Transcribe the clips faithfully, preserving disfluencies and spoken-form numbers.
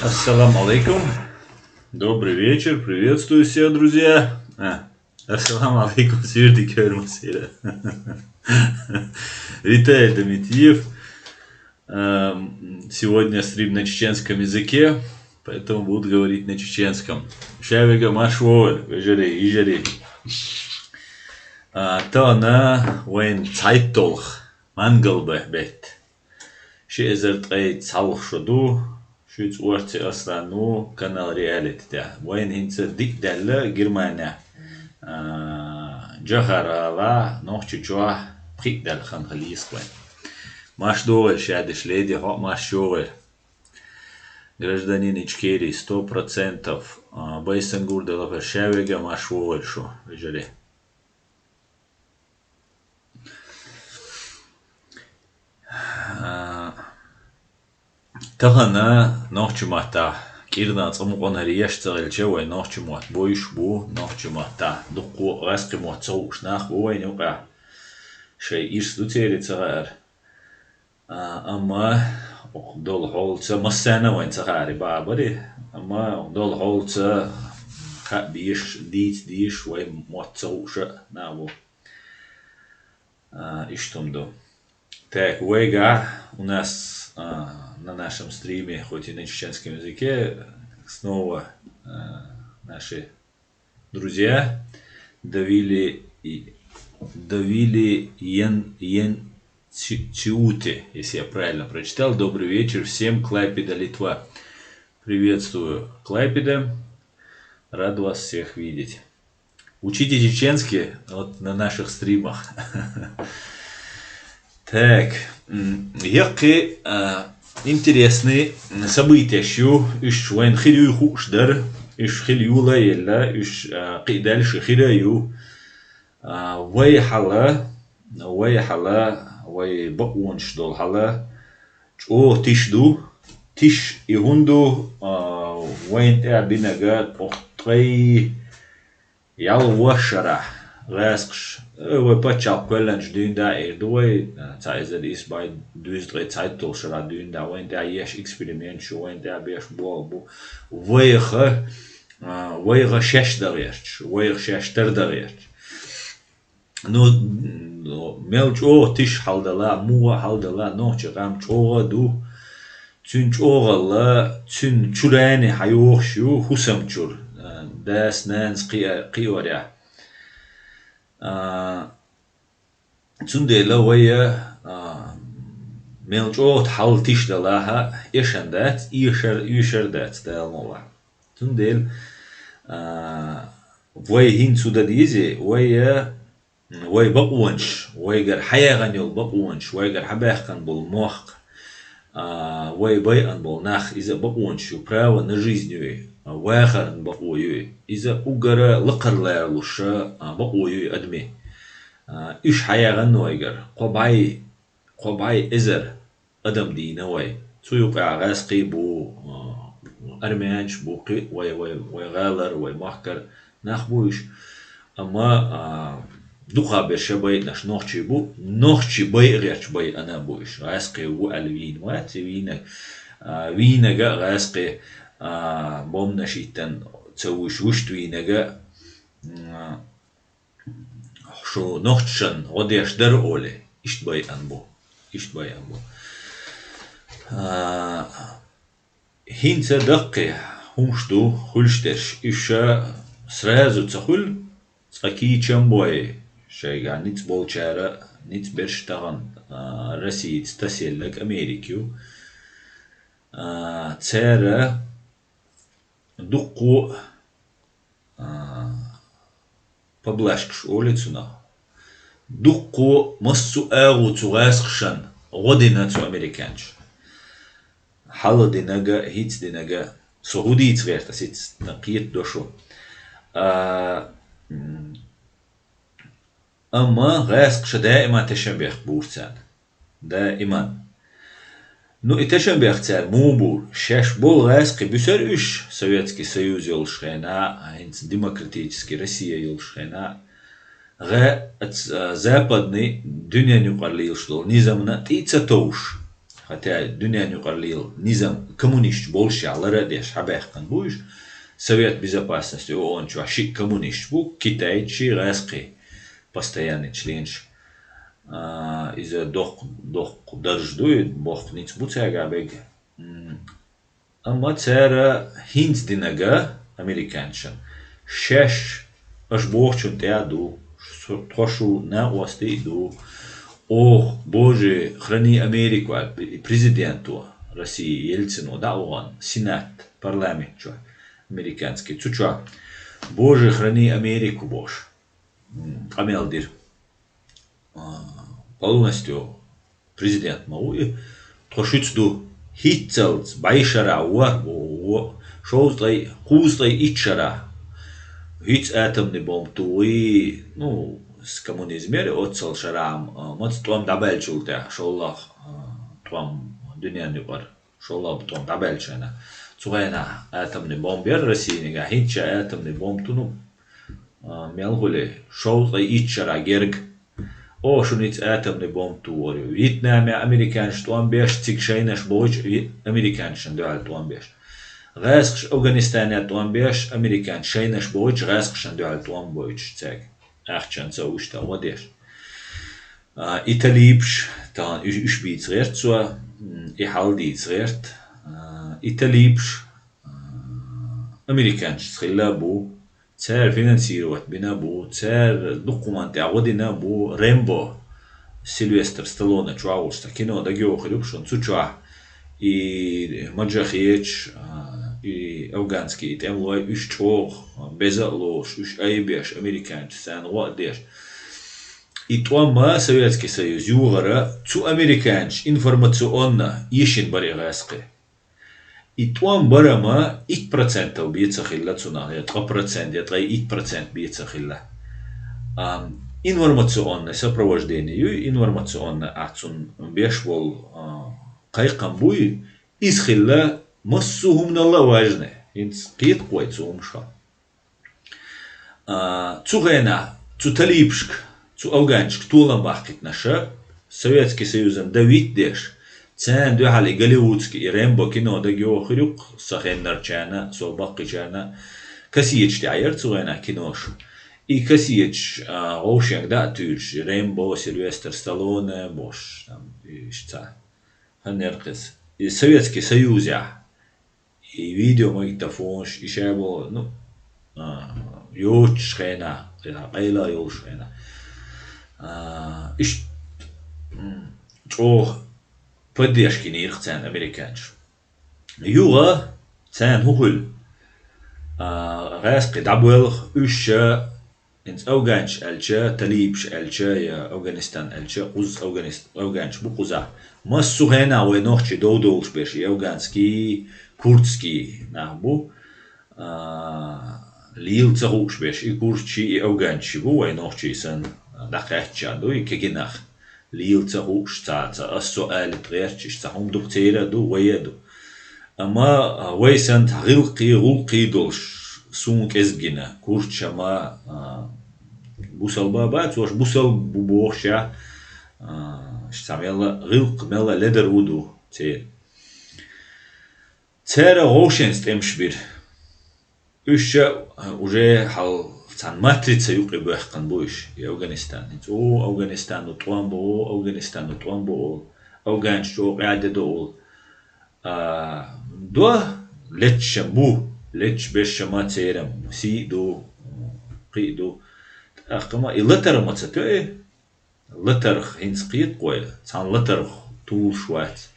Ассаламу алейкум. Добрый вечер. Приветствую всех, друзья. А, ассаламу алейкум, сюрди кермасира. Виталий Домитиев. Эм, Сегодня стрим на чеченском языке, поэтому буду говорить на чеченском. Ша вега марш вогӀийла, вежарий, йижарий. А, тахана вайн цхьайтталгӀа мангал бе-, бетт. Ши эзар ткъе цхьалгӀа шо ду, ши цӀорци Аслан ву, канал Реалити тӀа. Вайн хӀинца диъ даьлла Германия, а, Джохар-ГӀала, Нохчийчохь пхиъ даьлла хан хила йиш вайн. Марш догӀийла шадеш леди, хьо марш йогӀийла. Гражданин Ичкерии, сто процентов. А, Байсангур Делапер, ша вега марш вогӀийла шу, вежарий. А, тахана нохчи маттахь кӀирнан цӀа мукъанара еш ца хилча, вай нохчи мотт бойуш бу, нохчи маттахь дуккха гӀазкхи мотт ца хууш нах бу вайна юкъахь. Шай ирс ду церан ца хаар. А, амма долу хьолца массарна а вайн ца хаари баха бари, амма долу хьолца кхаъ беш, дийца деш, вай мотт ца хууш а нах бу. А, иштта хӀума ду. Так, вайгахь у нас, а, на нашем стриме, хоть и на чеченском языке, снова, а, наши друзья Давили, и, Давили Йен, Йен Ци-, Циуте, если я правильно прочитал. Добрый вечер всем, Клайпеда, Литва. Приветствую, Клайпеда. Рад вас всех видеть. Учите чеченский вот на наших стримах. Так, м, яккхий, а, интересный событияш ю, уьш вайн хир юй хууш дара, уьш хила юла елла, уьш, а, кхиъ даьлла ши хира ю. А, вай хьала, вай хьала, вай бакъонаш долу хьала, чӀогӀа тиш ду, тиш и хӀун ду, а, вайн тӀе бинага ткъе ялх ваш шарахь гӀаскхаш, э, вай паччалкх кхоьллинчу дуьйна да эр ду вай, э, цхьа эзар исс бӀе дезткъе цхьайтталгӀа шарахь дуьйна да, вайн тӀехь еш эксперимент шу, вайн тӀехь беш болх бу, вайха, э, вайха шаьш дан гӀерташ, вайха шаьш тар дан гӀерташ. Ну, ну, мел чӀогӀа тиш хьалдала, муха хьалдала, нохчи къам чӀогӀа ду. Цуьнан чӀогӀалла, цуьнан чуране хьайохуш ю хӀусам чуьра, а, дас-нанас кхиа-, кхиорехь. А, цундела вайа, а, мел чӀогӀа хьал тиш далахьа, эшан дац, ийшар, ийшар дац, Дала мукъ лахь. Цундела, а, вай хӀинца хӀу дан дезий, вайа, вай бакъонаш, вайгара хьаягӀан йолу бакъонаш, вайгара хьабаьхкина болу мохк, а, вай байъан болу нах, иза бакъонаш ю, право на жизнь юй, вахаран бакъо юй. Иза уггара лакхара ларалуш, а, бакъо юй адамийн. А, уьш хьаягӀан вайгара, кхо бӀе, кхо бӀе эзар адам дийна вай. Цу юкъахь гӀаьскхий бу, а, армянаш бу, кхин вай, вай, вай гӀалара, вай махкара нах бу уьш. Амма, а, дукхахберш байъанаш нохчий бу, нохчий байъа гӀерташ байъана бу уьш. ГӀаьскхий ву аьлла вийна вац, и вийнаг-, а, вийнага а гӀаьскхий, а, бомбанаш йиттан ца вуьш, вуьшта вийнага, м, шу нохчашна гӀо деш дара олий, иштта байъан бу. Иштта байъан бу. А, хӀинца даккхий хӀумаш ду, хуьлуш дерш. Уьш сразу ца хуьлу, цкъа кийчам бой, шайгахь ницкъ болчара, ницкъ берш тахана, а, Россица тасаелларг Америка ю. А, цара дуккхо, а, поблажкаш олий цунах. Дуккхо массо а агӀо цу гӀаьскхашна гӀо дина цу американчу. Хьалла динага, хӀинца динага, со хӀу дийца гӀерта сица кхета до шу. А, м, Амма гӀаьскхаша даима тешнабехк бора царна. Даиман. Ну, и тешнабехк цара муха бора? Шаьш болу гӀаьскхий буьсура уьш, Советский Союз йолуш хенахь, хӀинца демократический Россия йолуш хенахь, гӀа-, ц-, а, западный дуьненан юкъара лелаш долу низамна тӀе а ца товш. Хотя дуьненаюкъара лела низам коммунисташ болуш а лара а деш, хьабаьккхина бу уьш. Совет Безопасности, ООН чохь шиъ коммунисташ бу, китайций, гӀаьзкхий, постоянный членаш. А, иза доккха, доккха дарж ду, и боккха ницкъ бу цаьргахь берг. М, амма цара хӀинца динарг, американцашна, шаьш аша бохучунна тӀехь а ду, со-, тхо шу накъостий а ду. Оха, Боже, храни Америку, аьлла, президенто России Ельцино дӀа а вахана, Сенат, парламент чохь, американский, цу чохь, Боже, храни Америку, бохуш, м, къамел дира. А, полностью президент ма ву и, тхо шуьца ду. ХӀинццалц бӀе шарахь ву, ву, ву, шовзткъе, кхузткъе итт шарахь. ХӀинца атомный бомба тухий, ну, с коммунизмера оццал шарахь, а, маца тӀом дӀабаьллачул тӀехь, шолгӀа, а, тӀом дуьненаюкъара. ШолгӀа тӀом дӀабаьллачу хенахь. Цу хенахь атомный бомба яра Российнигахь, хӀинца ша атомный бомба ту, ну, а, мел хуьлий, шовзткъе итт шарахь герга. О, шуна хӀинца атомный бомба тухур ю. Вьетнаме американцаша тӀом беш, цига шайнаш бохуьйтуш, ви-, американцашна дуьхьал тӀом беш. ГӀаьскхаша Афганистане тӀом беш, американцаша шайнаш бохуьйтуш, гӀаьскхашна дуьхьал тӀом бойтуш цаьрга. Ахчанца уьш тӀе гӀо деш. А, и талибаш, тахана уьш, уьш бийца гӀерта цо, м, и хьал дийца гӀерта. А, и талибаш, а, американцашца хилла а бу, цара финансировать бина а бу, цара дукха хӀуманна тӀехь гӀо дина а бу, Рэмбо, Сильвестр Сталлоне чохь волуш цхьа кино дагайохур ю-кх шуна, цу чохь и маджахедаш, а, и афганский, и тӀемалой, уьш чӀогӀа беза а лоруш, уьш айбеш, американцаша царна гӀо а деш. И тӀом а Советский Союз юхара цу американцаша информационно эшийна бара и гӀаьскхи. И тӀом барама итт процентал бен ца хилла цунах, я ткъа процент, я ткъе итт процент бен ца хилла. Ам, информационное сопровождение юй, информационное а цунна беш болу, а, кхайкхам буй, иза хилла массо а хӀуманал а важный. ХӀинца кхета-кх вай цу хӀуманашка. А, цу хенахь, цу талибашка, цу афганцашка толам бахкийтинарш, Советский Союзан давить деш, царна дуьхьал и голливудский, и Рэмбо кино дагайохур ю-кх, сан хеннарчарна, со баккхийчарна, кассеташ тӀехь яра цу хенахь кинош. И кассеташ, а, вовшенга дӀа а туьйлуш, и Рэмбо, Сильвестр Сталлоне бохуш, там, и иштта цхьа. ХӀунда яра кхеза? И Советский Союзехь и видеомагнитофонаш, и шайболу, ну, а, йоцуш хенахь, я къайла йолуш хенахь. А, иштта, м, чӀогӀа поддержка йинера-кх царна американцаша. Юха царна хӀун хуьлу? А, гӀаьскхи дӀабоьлху, уьш ша ХӀинца афганцаш аьлча, талибаш аьлча, я Афганистан аьлча, кхузза афганис-, афганцаш бу кхузахь. Массо а хенахь вай нохчий дов довлуш берш и афганский, курдский нах бу. А, лела ца хууш берш и курдчий, и афганцчий бу вай нохчий санна. ДӀакхаьчча ду и кегий нах. Лела ца хууш, цхьа, цхьа ас со алийта гӀерташ, иштта цхьа хӀума ду-кх церан а ду, вай а ду. Амма, а, вай санна цхьа гӀиллакхий, гӀуллакхий долуш суна кӀезиг гина, курдаш ма, а, бусалба бац, уьш бусалба бу бохуш а, а, иштта цхьа мелла гӀиллакх, мелла ледар ву ду церан. Церан вовшенца тӀемаш бира. Уьш ша, а, уже хьал цхьана матрица юкъе боьхкина бу уьш, и Афганистан. ХӀинца, о, Афганистано тӀом бо, о, Афганистано тӀом бо олу. Афганцаш чӀогӀа къаьхьа де до олу. А, до, леташ ма бу, леташ берш ма церан, сий а ду, кхин а ду. ТӀаккха ма и латарх ма ца тоьу, латарх хӀинца кхета-кх вай, цхьана латарх тулуш вац.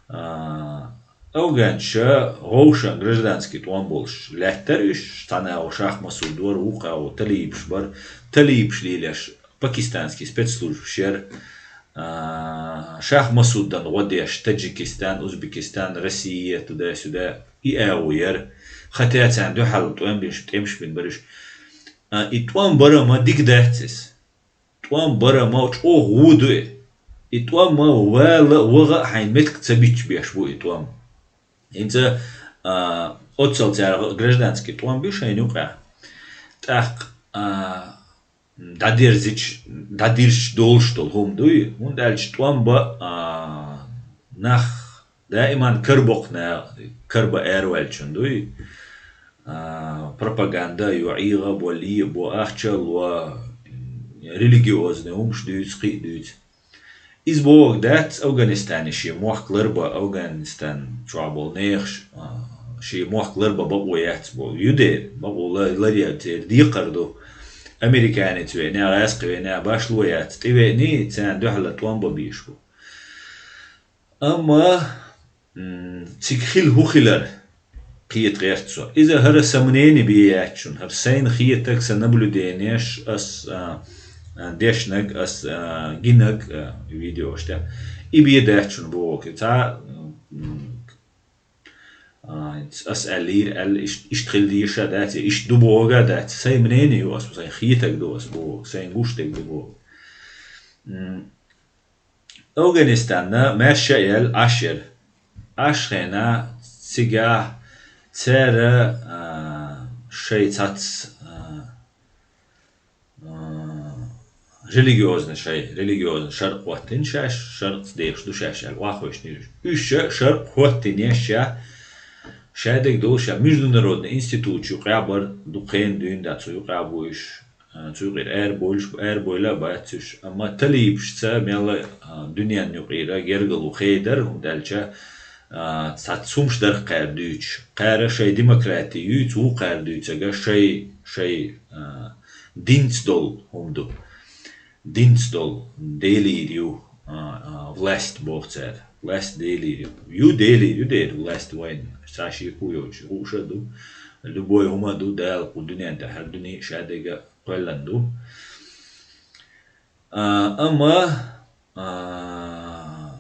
А, афганцаша вовшан гражданский тӀом болуш лаьттара уьш, цхьана агӀо Шах Масуд вара, вукху агӀо талибаш бара, талибаш лелош пакистанский спецслужбаш яра, а, Шах Масудана гӀо деш, Таджикистан, Узбекистан, Россия, туда-сюда, и агӀо яра. Хотя царна дуьхьал тӀом беш, тӀемаш бина бара уьш. А, и тӀом бара ма дика дац иза. ТӀом бара ма чӀогӀа вон ду и. И тӀом ма вала а, ваха а хьайн меттиг ца бичча беш бу и тӀом. ХӀинца, а, оццал цара гражданский тӀом бу шайна юкъахь. ТӀаккха, а, дӀадерзича, дӀадирзича долуш долу хӀума дуй, хӀунда аьлча тӀом бан, а, нах даиман карабоккху, карабан араваьллачун дуй. А, пропаганда а ю, Ӏийгӏа а бо, лий а бо, ахча а ло, религиозный хӏумаш дуьйцу, кхин а дуьйцу. Иза бохург дац, Афганистане шен мохк ларбан, Афганистан чохь болу нехан ш-, а, шен мохк ларбан бакъо яц боху. Ю дера, бакъо ла-, ларъян церан декхар ду. Американец веъний, гӏаскхи веъний, башхо яц, тӏе веъний, царна дуьхьал тӏом бан безаш бу. Амма, м, цига хила хӀун хилар кхета гӀерта со. Иза хӀара сан мнение бен яц шуна, хӀара сайна хетаг, сан наблюденеш, ас, а, а, дешнаг, ас, а, гинаг, а, видеош тӀехь. И бен дац шуна боху. Цхьа, м, а, ас аьллера, аьлла, иш-, иштта хила дезаш а дац, я иштта ду бохург а дац. Сайн мнение ю ас, сайн хетаг ду ас боху, сайн гуш дерг ду боху. М, Афганистанна маьрша а яьлла Ӏаш яра. Ӏаш хенахь цигахь цара, а, шайн цхьацца, а, а, религиозный шайн, религиозный шаркъ хӀоттийна шаьш, шаркъаца дехаш ду шаьш аьлла, охьахевшинера уьш. Уьш шаркъ хӀоттийна ша, шадерг долуш ша международный институташ юкъахь бар, дукха хенахь дуьйна дац цу юкъахь бу уьш. А, цу юкъера арабовлуш, арабовла а бац уьш. Амма талибашца мел а, а, дуьненна юкъера гергарло хедар, хӀунда аьлча, а, цхьацца хӀумаш дара кхара дуьйцуш. Кхара шайн демократи юьйцу, ву кхара дуьйцург шайн, шайн, а, динца долу хӀума ду. Динца долу, Делера ю, а, а, власть боху цара. Власть Делера ю. Ю Делера ю дера власть вайна. Цхьа шеко йоцуш, хууш а ду. Любой хӀума а ду, Дала кху дуьнен тӀехь, хӀара дуьне а шадерг а кхоьллина ду. А, амма, а,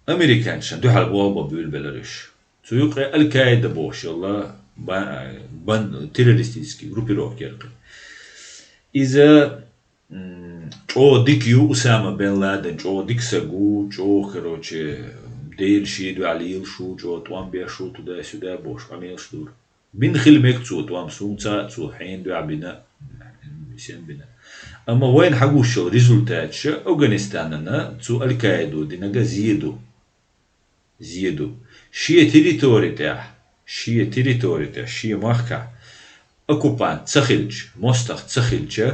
американцашна дуьхьал болх бан буьйлабелира уьш. Цу юкъе Аль-Каида бохуш йолу ба-, бан-, террористический группировка яра кхин. Иза, м, чӀогӀа дика ю Усама бен Ладен, чӀогӀа дика саг ву, чӀогӀа, короче, Дела шен дуьхьа лелаш ву, чӀогӀа тӀом беш ву, туда-сюда бохуш, къамелаш дора. Бина хила мега цо тӀом, сунца а цо хьенан дуьхьа бина, сен бина. Амма вайна хьагуш йолу результаташ Афганистанана цу Аль-Каидо динарг зе ду. Зе ду. Шен территори тӀехь, шен территори тӀехь, шен махкахь оккупант ца хилча, мостагӀа ца хилча,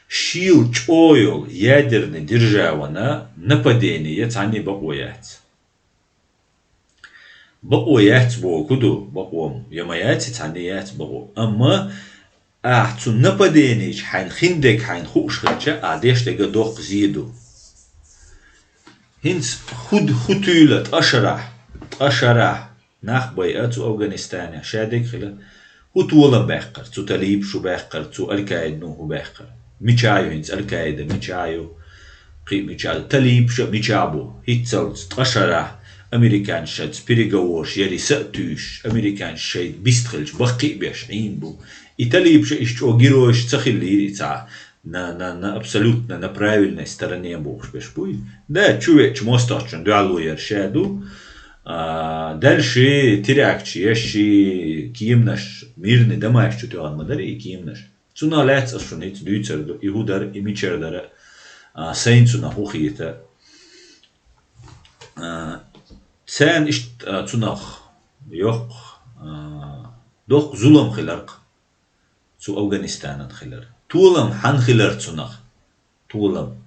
шийла чӀогӀа йолу ядерный державана нападение ян цхьанне бакъо яц. Бакъо яц боху ду, бакъо я ма яц, цхьанне яц бакъо. Амма ахьа цу нападенечу хьайна хиндерг хьайна хууш хилча, ахьа деш дерг а доккха зе ду. ХӀинца хӀу-, хӀу туьйла ткъа шарахь, ткъа шарахь нах байа цу Афганистанехь, шадерг хила, хӀу толам баьккхира, цу талибаша хӀу баьккхира, цу Аль-Каидано хӀу баьккхира. Мичахь ю хӀинца Аль-Каида, мичахь ю, кхин а мичахь ду, талибаша а мичахь бу, хӀинццалц ткъа шарахь американцашца переговораш яри са а туьйсуш, американцаша шайца бист хилча, баккхий а беш, Ӏийна бу. И талибаша иштта чӀогӀа геройш ца хиллера и цхьа, на, на, на абсолютно на правильной стороне бохуш берш буй. Да, чу веача мостагӀчун дуьхьало яр ша ду. А, дальше теракташ еш, ши кеманаш, мирный домаш чу тоьхна ма дара и кеманаш. Цунах лаьцна ас шуна хӀинца дуьйцур ду, и хӀу дара, и мичара дара, а, сайна цунах хӀу хета. А, царна иштта, а, цунах йоккха, а, доккха зулам хиларх. Цу Афганистанан хилар. Толам хьан хилар цунах? Толам.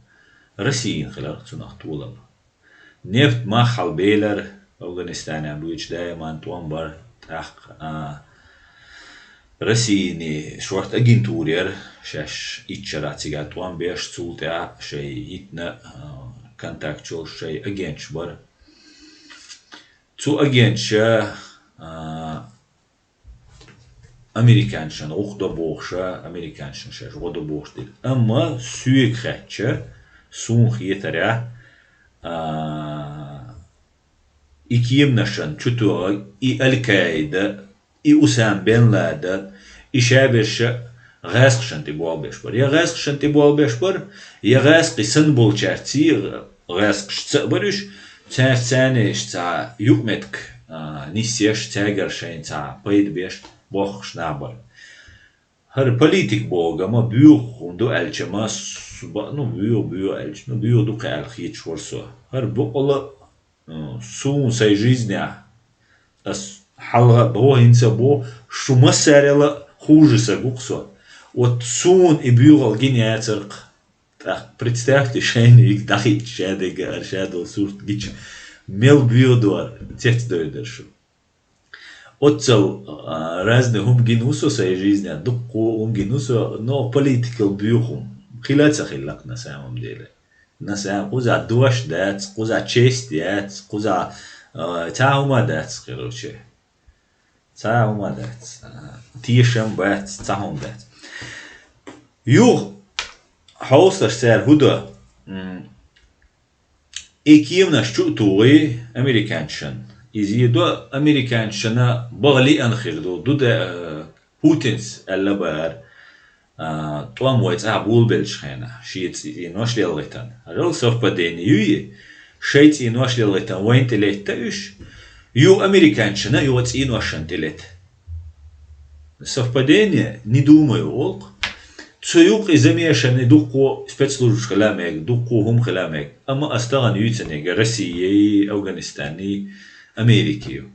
Россиян хилар цунах толам. Нефть мах хьалбелар, Афганистанехь буьйцу даиман тӀом бар, тӀаккха, а, Россияни шорта агентура яр, шаьш иччара цигахь тӀом беш, цул тӀаьхьа шайн йитина, а, контакт йолуш шайн агенташ бар. Цу агенташа, а, американцашна гӀо до бохуша, американцашна шаьш гӀо до бохуш дира. Амма соьга хаьттича, суна хетарехь, а, и кеманашна чу тоьхна и Аль-Каида, и Усама бен Ладен, и шаберш гӀаьскхашна тӀе болх беш бара. Я гӀаьскхашна тӀе болх беш бара, я гӀаьскхий санна болчаьрца гӀаьскхашца а бара уьш, цаьрца царнаш цхьа юкъаметтиг, а, нисъеш, цаьргара шайна цхьа пайда беш боккхуш нах бара. ХӀара политик бохург ма боьха хӀума ду аьлча ма с-, ба-, ну, боьха, боьха аьлча, ну, боьха ду кхин аьлла хеташ вара со. ХӀара бакъала М, суна сай жизнь, ас хьалха а боху, хӀинца а боху, шу массарел а хуже саг ву-кх со. Вот суна и боьхалла гина яцара-кх. ТӀаккха представьте шайна, дӀахиъча шадерг а, ара шадолу сурт гича, мел боьха дора, цецдойр дара шу. Оццал, а, разный хӀума гина ву со сай жизнь, дуккха хӀума гина ву со, но политикал боьха хӀума хила а ца хилла-кх на самом деле. На самом, кхузахь дош дац, кхузахь честь яц, кхузахь, а, цхьа хӀума дац, короче. Цхьа хӀума дац, а, тешам бац, цхьа хӀума дац. Юха хьовсалаш цара хӀун до? М, и кеманаш чу а тухий американцашна. Иза до американцашна бага лиъна хир ду. Ду де, а, Путинс аьлла бара, а, тӀом вай цӀахь болабеллачу хенахь, шен цӀенош лелхийтина. Хьажал, совпадение юй и? Шайн цӀенош лелхийтина вайна тӀе летта уьш, юха американцашна а юха цӀеношна тӀе лета. Совпадение? Не думаю, олу-кх. Цу юкъа и замешанный дуккха спецслужбаш хила мега, дуккха хӀума хила мега. Амма ас тахана юьйцинарг Россия, Афганистаний, Америка ю.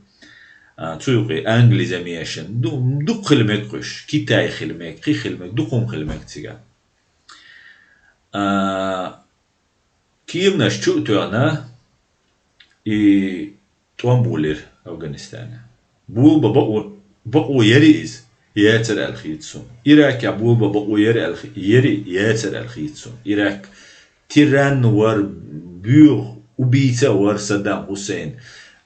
А, цу юкъе Англи замешанный, ду-, дуккха хила мега уьш, Китай хила мега, кхин хила мега, дуккха хӀума хила мега цигахь. А, кеманаш чу а тоьхна, и тӀом болийра Афганистане. Болабан бакъо, бакъо яри иза, яцара аьлла хета суна. Иракехь болабан бакъо яри аьлла хе-, яри, яцара аьлла хета суна. Ирак тиран вара, боьха убийца вара Саддам Хусейн.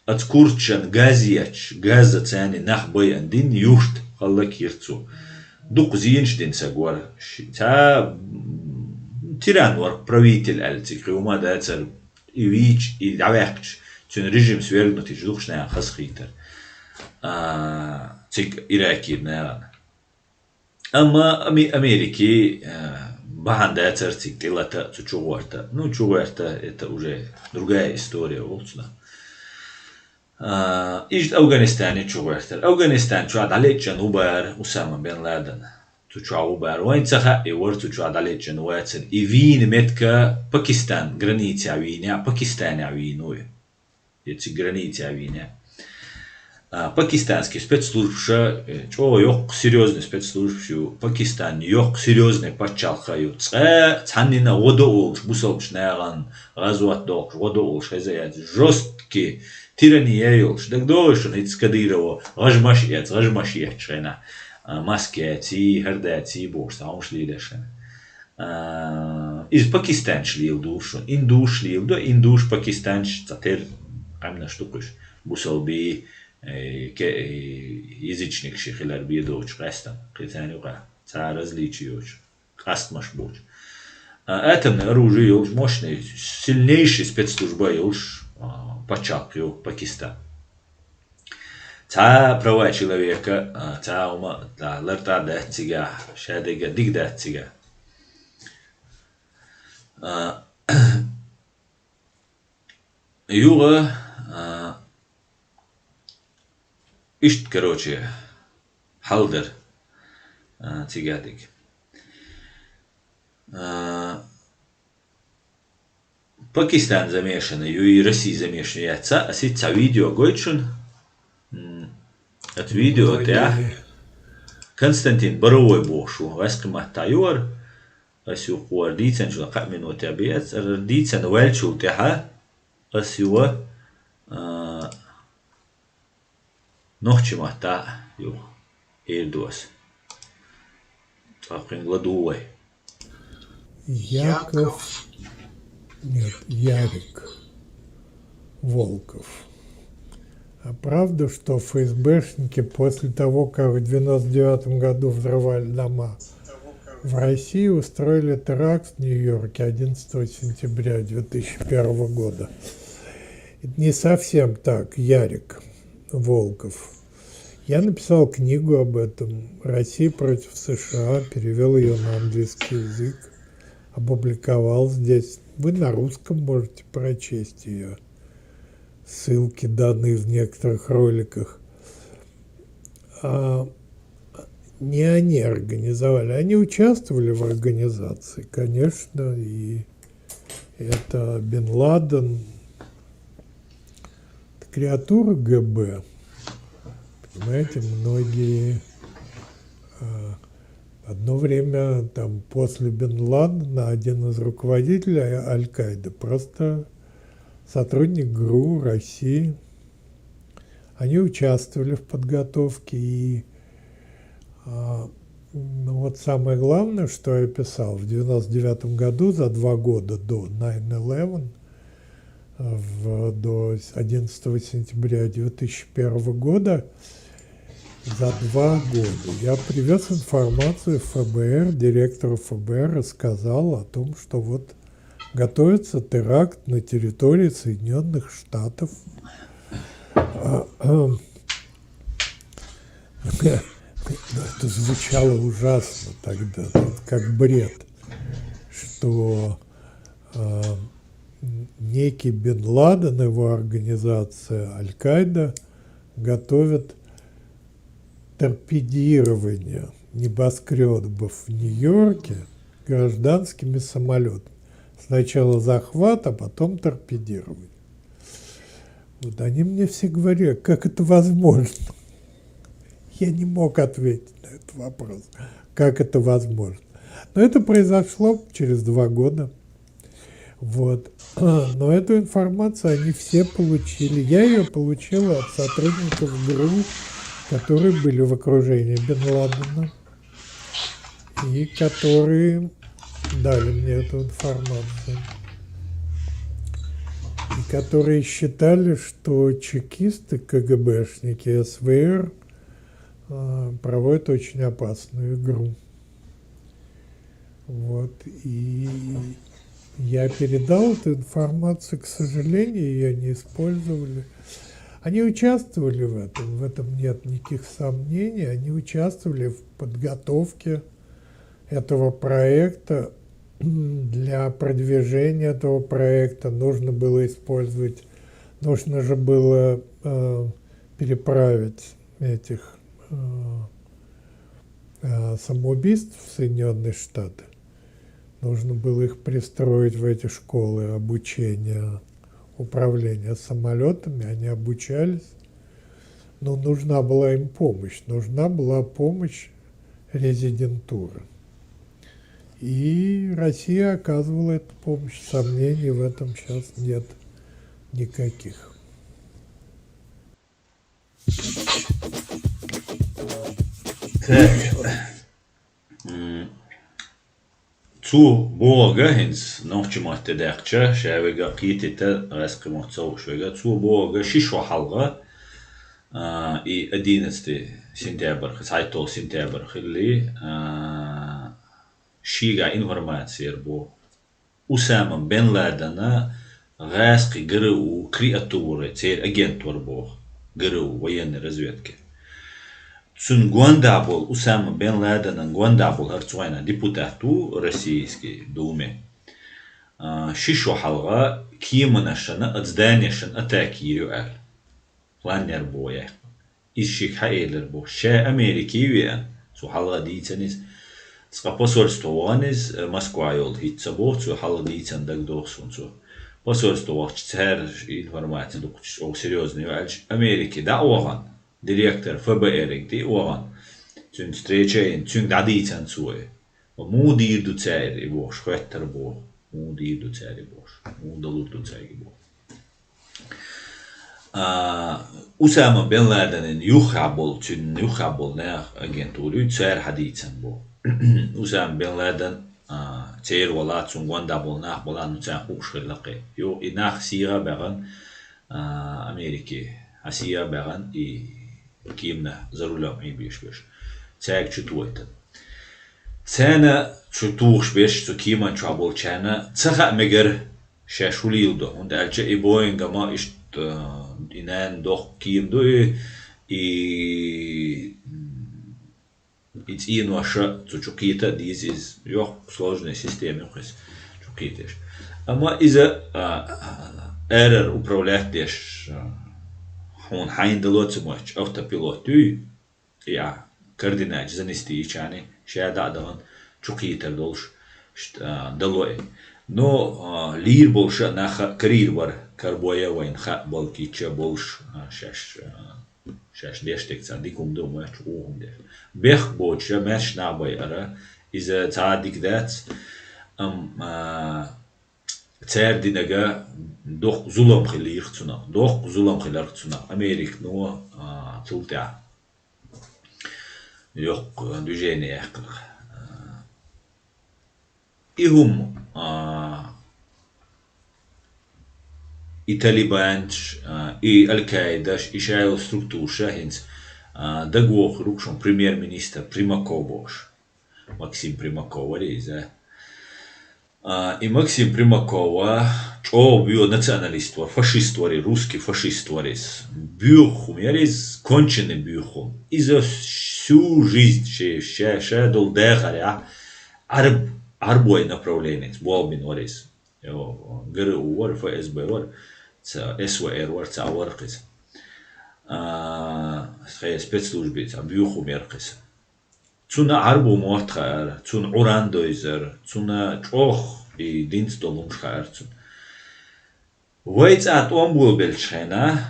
Оцу курдашна газ етташ, газа царна нах байъина дин юьрт хӀаллакйира цо. Дукха зенаш дина саг вара. Ши-, цхьа, м, тиран вара, правитель аьлла цига, кхин хӀума дацара, и вийча, и дӀаваьккхича, цуьнан режим свергнуть ечу дукхачу нахана хазахийтар. А, цига Иракера нахана. Амма Ами-, Америке, а, бахьана дацара цига тӀелата а, цу чу гӀорта а. Ну, чу гӀорта, это уже другая история волчунах. А, иштта Афганистане чу гӀоьртира. Афганистан чохь дӀалечкъина ву бара Усама бен Ладен. Цу чохь ву бара. Вайна ца хаьа, и вара цу чохь дӀалечкъина вацара. И вийна меттиг Пакистан границехь вийна, Пакистанехь вийна ву и. И цига границехь вийна. А, пакистанский спецслужбаша, э, чӀогӀа йоккха серьёзный спецслужбаш ю. Пакистан йоккха серьёзный пачхьалкх ю. Цкъа цхьаннина гӀо до олуш, бусалбачу нахана гӀазот доккхуш, гӀо до олуш хеза яц. Жёсткий тирания йолуш. ДагадогӀий шуна, хӀинца Кадырова гӀажмаш эц, гӀажмаш етташ хенахь, а, маска яций, хӀара даций бохуш, цхьа хӀумаш лелаш хенахь. А, иза пакистанчаш леладора шуна. Индушаш леладо, индуш, пакистанчаш цхьа тера къаьмнаш ду кхуьш. Бусалбий, э, ке-, э, язычникаш хилар бен доцуш къаьстина. Кхин царна юкъахь цхьа различий йоцуш. Къастамаш боцуш. А, атомный оружие йолуш, мощный, сильнейший спецслужба йолуш, а, пачхьалкх ю Пакистан. Цхьа права человека, а, цхьа хӀума, а, лартӀахь дац цигахь, шадерг а дика дац цигахь. А, юха, а, иштта, короче, хьал дара, а, цигахь дика. А, Пакистан замешанный ю, и Россия замешанный яц, ас хӀинца цхьа видео гойту шуна. М, оцу видео тӀехь Константин Боровой бохуш ву, ваьсткхи маттахь ю хӀара. Ас ю кху хӀара дийцинчул кхаа минотехь бен, ас хӀара дийцина ваьллачул тӀаьхьа ас ю, а, нохчийн маттахь ю, эр ду ас. Цкъа кхин ладугӀу вай. Яков, нет, Ярик Волков. А правда, что ФСБшники после того, как в девяносто девятом году взрывали дома в России, устроили теракт в Нью-Йорке одиннадцатого сентября две тысячи первого года? Это не совсем так, Ярик Волков. Я написал книгу об этом. «Россия против США», перевёл её на английский язык, опубликовал здесь. Вы на русском можете прочесть её. Ссылки даны в некоторых роликах. А, не они организовали, они участвовали в организации, конечно, и это Бен Ладен, креатура ГБ. Понимаете, многие, а, одно время, там, после Бен Ладена, один из руководителей Аль-Каиды, просто сотрудник ГРУ России, они участвовали в подготовке и, а, ну, вот самое главное, что я писал в девяносто девятом году, за два года до nine eleven, в, до одиннадцатого сентября две тысячи первого года, за два года я привез информацию ФБР, директору ФБР рассказал о том, что вот готовится теракт на территории Соединенных Штатов. А, а, ну, это звучало ужасно тогда, вот как бред, что, а, м, некий Бен Ладен, его организация Аль-Каида, готовят торпедирование небоскребов в Нью-Йорке гражданскими самолетами. Сначала захват, а потом торпедирование. Вот они мне все говорили: «Как это возможно?» Я не мог ответить на этот вопрос, как это возможно. Но это произошло через два года. Вот. Но эту информацию они все получили. Я ее получил от сотрудников ГРУ, которые были в окружении Бен Ладена, и которые дали мне эту информацию. И которые считали, что чекисты, КГБшники, СВР, а, проводят очень опасную игру. Вот. И я передал эту информацию, к сожалению, ее не использовали. Они участвовали в этом, в этом нет никаких сомнений, они участвовали в подготовке этого проекта. Для продвижения этого проекта нужно было использовать, нужно же было, э, переправить этих, э, э, самоубийств в Соединенные Штаты. Нужно было их пристроить в эти школы обучения, управления самолетами, они обучались. Но нужна была им помощь, нужна была помощь резидентуры. И Россия оказывала эту помощь. Сомнений в этом сейчас нет никаких. Так. М, цу бога хӀинца нохча матте даьккхача, ша вега кхетита, гӀаскхи мотт ца хууш вега, цу бога ши шо хьалха, а, и одиннадцатый сентябрь, цхьайттолгӀа сентябрь хилли, а, шийга информация яр бо. Усама бен Ладена гӀаскхи ГРУ креатура, церан агент вар боху, ГРУ, военный разведка. Цуьнан гонда болу, Усама бен Ладенан гонда болу хӀара цу хенахь депутат ву Российский Думе. А, ши шо хьалха кеманашна а, зданешна а атака йийр ю аьлла. План яр боху яьккхина. Иза шига хьаэлира боху. Ша Америке веана, цо хьалха дийцина иза. Цкъа посольство вахана иза, Москва йолу, хӀинца ца боху, цо хьалха дийцина дагадогӀу суна цо. Посольство вахча цара информация дукхучуьра, оха серьёзно ю аьлча, Америке дӀа а вахана, директор ФБР-га тӀе а вахана, цуьнца встреча йина, цуьнга дӀадийцина цо и. Муха дийр ду цара и бохуш, хоьттура боху. Муха дийр ду цара и бохуш. Муха далур ду цаьрга и боху. А, Усама бен Ладенан юххехь болу, цуьнан юххехь болу нах агентура ю, цара хьадийцина боху. Усама бен Ладен, а, церан вала, цуьнан гонда болу нах бала, ну, царна хууш хилла кхин. Юха и нах сийгӀа а баьхна, а, Америке, а, сийгӀа а баьхна, и кеманна за рулём Ӏийна беш берш. Цаьрга чу тохийтина. Царна чу тухуш берш, цу кеман чохь болчарна ца хаьа мегара, шаьш хӀун леладо, хӀунда аьлча и Боинг-м иштта, и нана дохку кема ду и, и, и цӀенош а цу чу кхета а деза иза, йоккха сложная система ю-кх иза чу кхеташ. Амма иза, а, а, эрара управлять деш, а, хьуна хьайна дало ца моьттуш, автопилот юй, и а координаташ занести йича, ша дӀа а дахана, чу кхетар долуш, ш-, а, дало и. Но, а, лийр болуш а нах а карийр бара, карабой вайна хаа болу кийча болуш, а, шаьш, а, шаьш деш дерг цхьа дика хӀума ду, моьттуш хӀума деш. Бехк боцуш а маьрша нах байъара, иза цхьа а дика дац, амма, а, цара динарг доккха зулам хилира цунах, доккха зулам хилира цунах, Американо, а, цул тӀаьхьа йоккха движение яьккхира. А, и хӀума, а, и талибанаш, а, и Аль-Каидаш, и шайолу структураш а хӀинца, а, дагавохур ву шуна премьер-министр Примаков бохуш. Максим Примаков вара иза. А, и Максим Примаков чӀогӀа боьха националист вара, фашист вара, русский фашист вара иза. Боьха хӀума яра иза, конченый боьха хӀума. Иза всю жизнь ше, ша, ша долу дахарехь Ӏарб-, Ӏарбой направленица болх бина вара иза. Йо, ГРУ вара, ФСБ вара, ца, СВР вара, ца вара кхиза. А, хе, спецслужбица, боьха хӀума яра кхиза. Цунна Ӏарбо мотт хаьара, цунна Ӏуран дойзара, цунна чӀогӀа и динца долу хӀумаш хаьара цунна. Вай цӀа тӀом болабеллачу хенахь,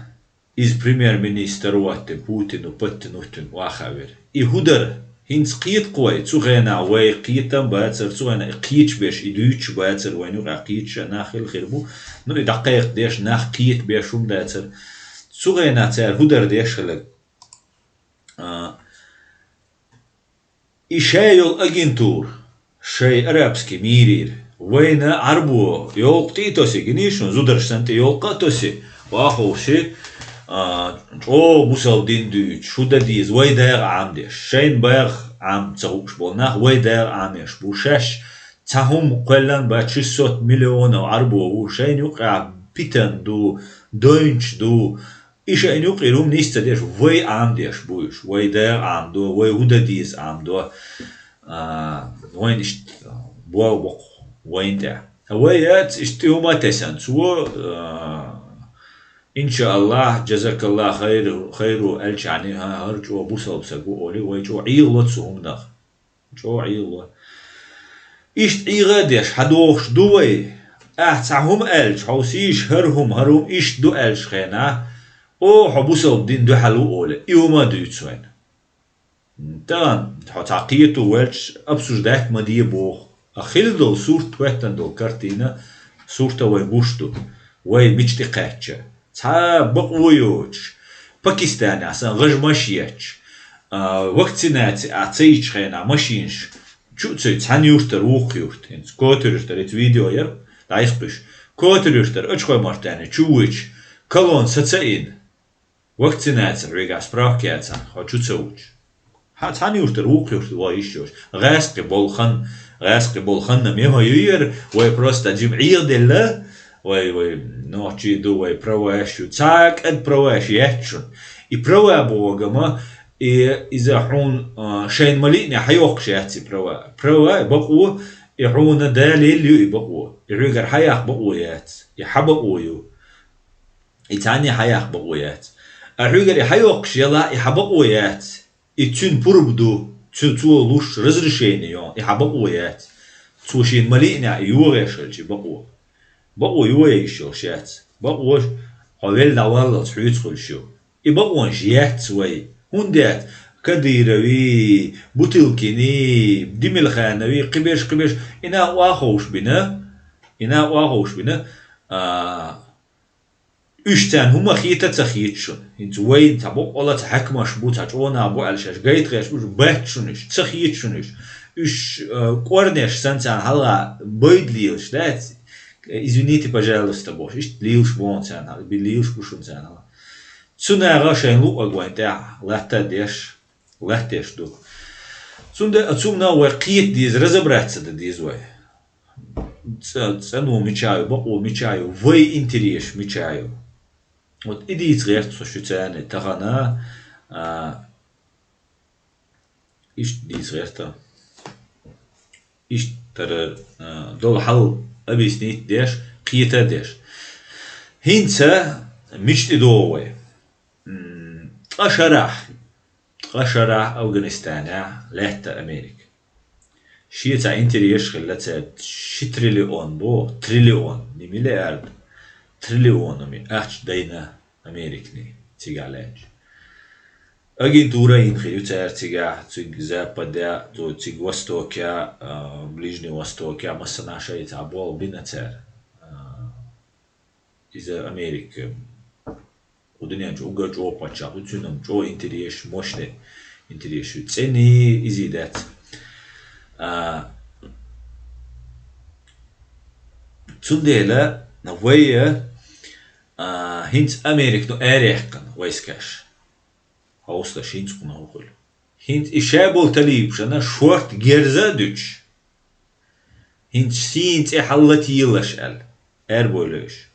иза премьер-министр ваттина, Путину, Паттину, Путину ваха вера. И хӀун дара? ХӀинца кхета-кх вай, цу хенахь вай кхетам бацара, цу хенахь и кхеташ берш, и дуьйцуш бацара, вайна юкъахь кхеташ а нах хилла хир бу. Ну, и дӀакхайкхадеш, нах кхета берш хӀума дацара. Цу хенахь цара хӀун дара деш хиларг? А, и шай йолу агентура, шай арабский мирера, вайна Ӏарбо йолкъа тӀе а тоси, гиний шуна, зударш санна тӀе йолкъа а тоси, ваховши, а, чӀогӀа бусалба дин дуьйцуш, хӀун дан деза, вай дагӀа Ӏамадеш, шайна багӀа Ӏама ца хууш болу нах вай дагӀа Ӏамош бу, шаьш цхьа хӀума кхоьллина бац, шестьсот миллионов Ӏарбо ву, шайна юкъахь питана ду, дойнаш ду, и шайна юкъера хӀума нис ца деш, вай Ӏамадеш бу уьш, вай дагӀа Ӏамадо, вай хӀун дан деза Ӏамадо, а, вайна иштта боху боккху вайна тӀехь. Вай яц иштта хӀума а тесна, цо, а, иншааллахь, джазакаллахь хайру, хайру аьлчахьана, хӀара чӀогӀа бусалба саг ву олий, вай чӀогӀа Ӏехало цу хӀуманах. ЧӀогӀа Ӏехало. Иштта Ӏеха а деш, хьадохуш ду вай. Ахь цхьа хӀума аьлча, хьо сийша хӀара хӀума, хӀара хӀума иштта ду аьллачу хенахь, о, хьо бусалба дин дуьхьал ву олий, и хӀума а дуьйцу вайна. Тахана хьо цхьа кхето ваьлча, обсуждать ма де боху. А хилла долу сурт, хӀоьттина долу картина, сурта вай гуш ду. Вай мича тӀе кхаьчча. Цхьа бакъо йоцуш, Пакистанехь санна гӀажмаш етташ, а, вакцинаци а ца йича хенахь машинаш чу а ца йо, цхьана юьртара вукху юрта, хӀинца Котар-Юьртара, иза видео яра, дӀаисккхуьш. Котар-Юьртара Ачхой-Мартане чу вуьйчу, колонна са ца йина, вакцинаци хьоьгахь справка яцахь, хьо чу ца вуьйчу. Хьан цхьана юьртара вукху юрта ван йиш йолуш. ГӀаьскхи болу хан, гӀаьскхи болу ханна мега юьйр, вай просто жим Ӏехаделла, вай, вай нохчий ду, вай праваш ю. Цхьа кӀад праваш яц шуна. И права бохама, и иза хьуна, а, шайна ма лиъне хьайоккхуш яц и права. Права, бакъо, и хьуна Дала елла ю и бакъо. И хьоьгара хьаяккха бакъо яц. И хьан бакъо ю. И цхьанне хьаяккха бакъо яц. А хьоьгара и хьайоккхуш яла, и хьан бакъо яц. И цуьнан пурба ду, цу, цо луш разрешение йо, и хьан бакъо яц. Цо шена ма лиънехь, и йогӀеш хилча и бакъо. Бакъо йогӀе йиш йолуш яц. Бакъо хьо велла дӀаваллалц хьоьца хуьлуш ю. И бакъонаш яц вай. ХӀунда яц? Кадырови, Бутылкини, Демельханови, кхиберш, кхиберш, и нах охьаховш бина, и нах охьаховш бина, а, уьш царна хӀума хета а ца хета шуна. ХӀинца вайна цхьа боккъала цхьа хьаькамаш бу, цхьа чӀогӀа нах бу аьлла шаьш гайта гӀерташ бу уьш, бац шуна уьш, ца хета шуна уьш. Уьш, а, кӀорнеш санна царна хьалха бойда лелаш дац. Извините, пожалуйста, бохуш. Иштта лелаш боху царна хьалха, би лелаш бу шуна царна хьалха. Цу наха шайн луъург вайн тӀехь латта а деш, латтеш ду. Цундела цунна вай кхета деза, разобраться дан деза вай. ЦӀа-, цӀано мича ю, бакъо мича ю, вай интересаш мича ю. Вот и дийца гӀерта со шуьца тахана, а, иштта дийца гӀерта. Иштта тара, а, долу хьал объяснить деш, кхета а деш. ХӀинца мича тӀе догӀу вай? М, ткъа шарахь, ткъа шарахь Афганистанехь лаьтта Америка. Шен цхьа интересаш хилла цаьрца, ши триллион бо, триллион, не миллиард, триллионами ахча дайна Американи цигахь лаьтташ. Агентура йина хир ю цара цигахь, цига Западе, цу-, цига Востоке, а, Ближний Востоке, массанхьа шайца болх бина цара. А, иза Америка. Кху дуьнен чу уггар чӀогӀа паччахь ву, цуьнан чӀогӀа интересаш, мощный интересаш ю. ЦӀений изий дац. А, цундела вай, а, хӀинца Америка, ну, араяьккхина войскаш. Хьовсалаш, хӀинца кхунах хӀу хуьлу. ХӀинца и шаьболу талибашна шорта герз а дуьтуш, хӀинца шина цӀе хьаллатийлаш аьлла, арабойла уьш.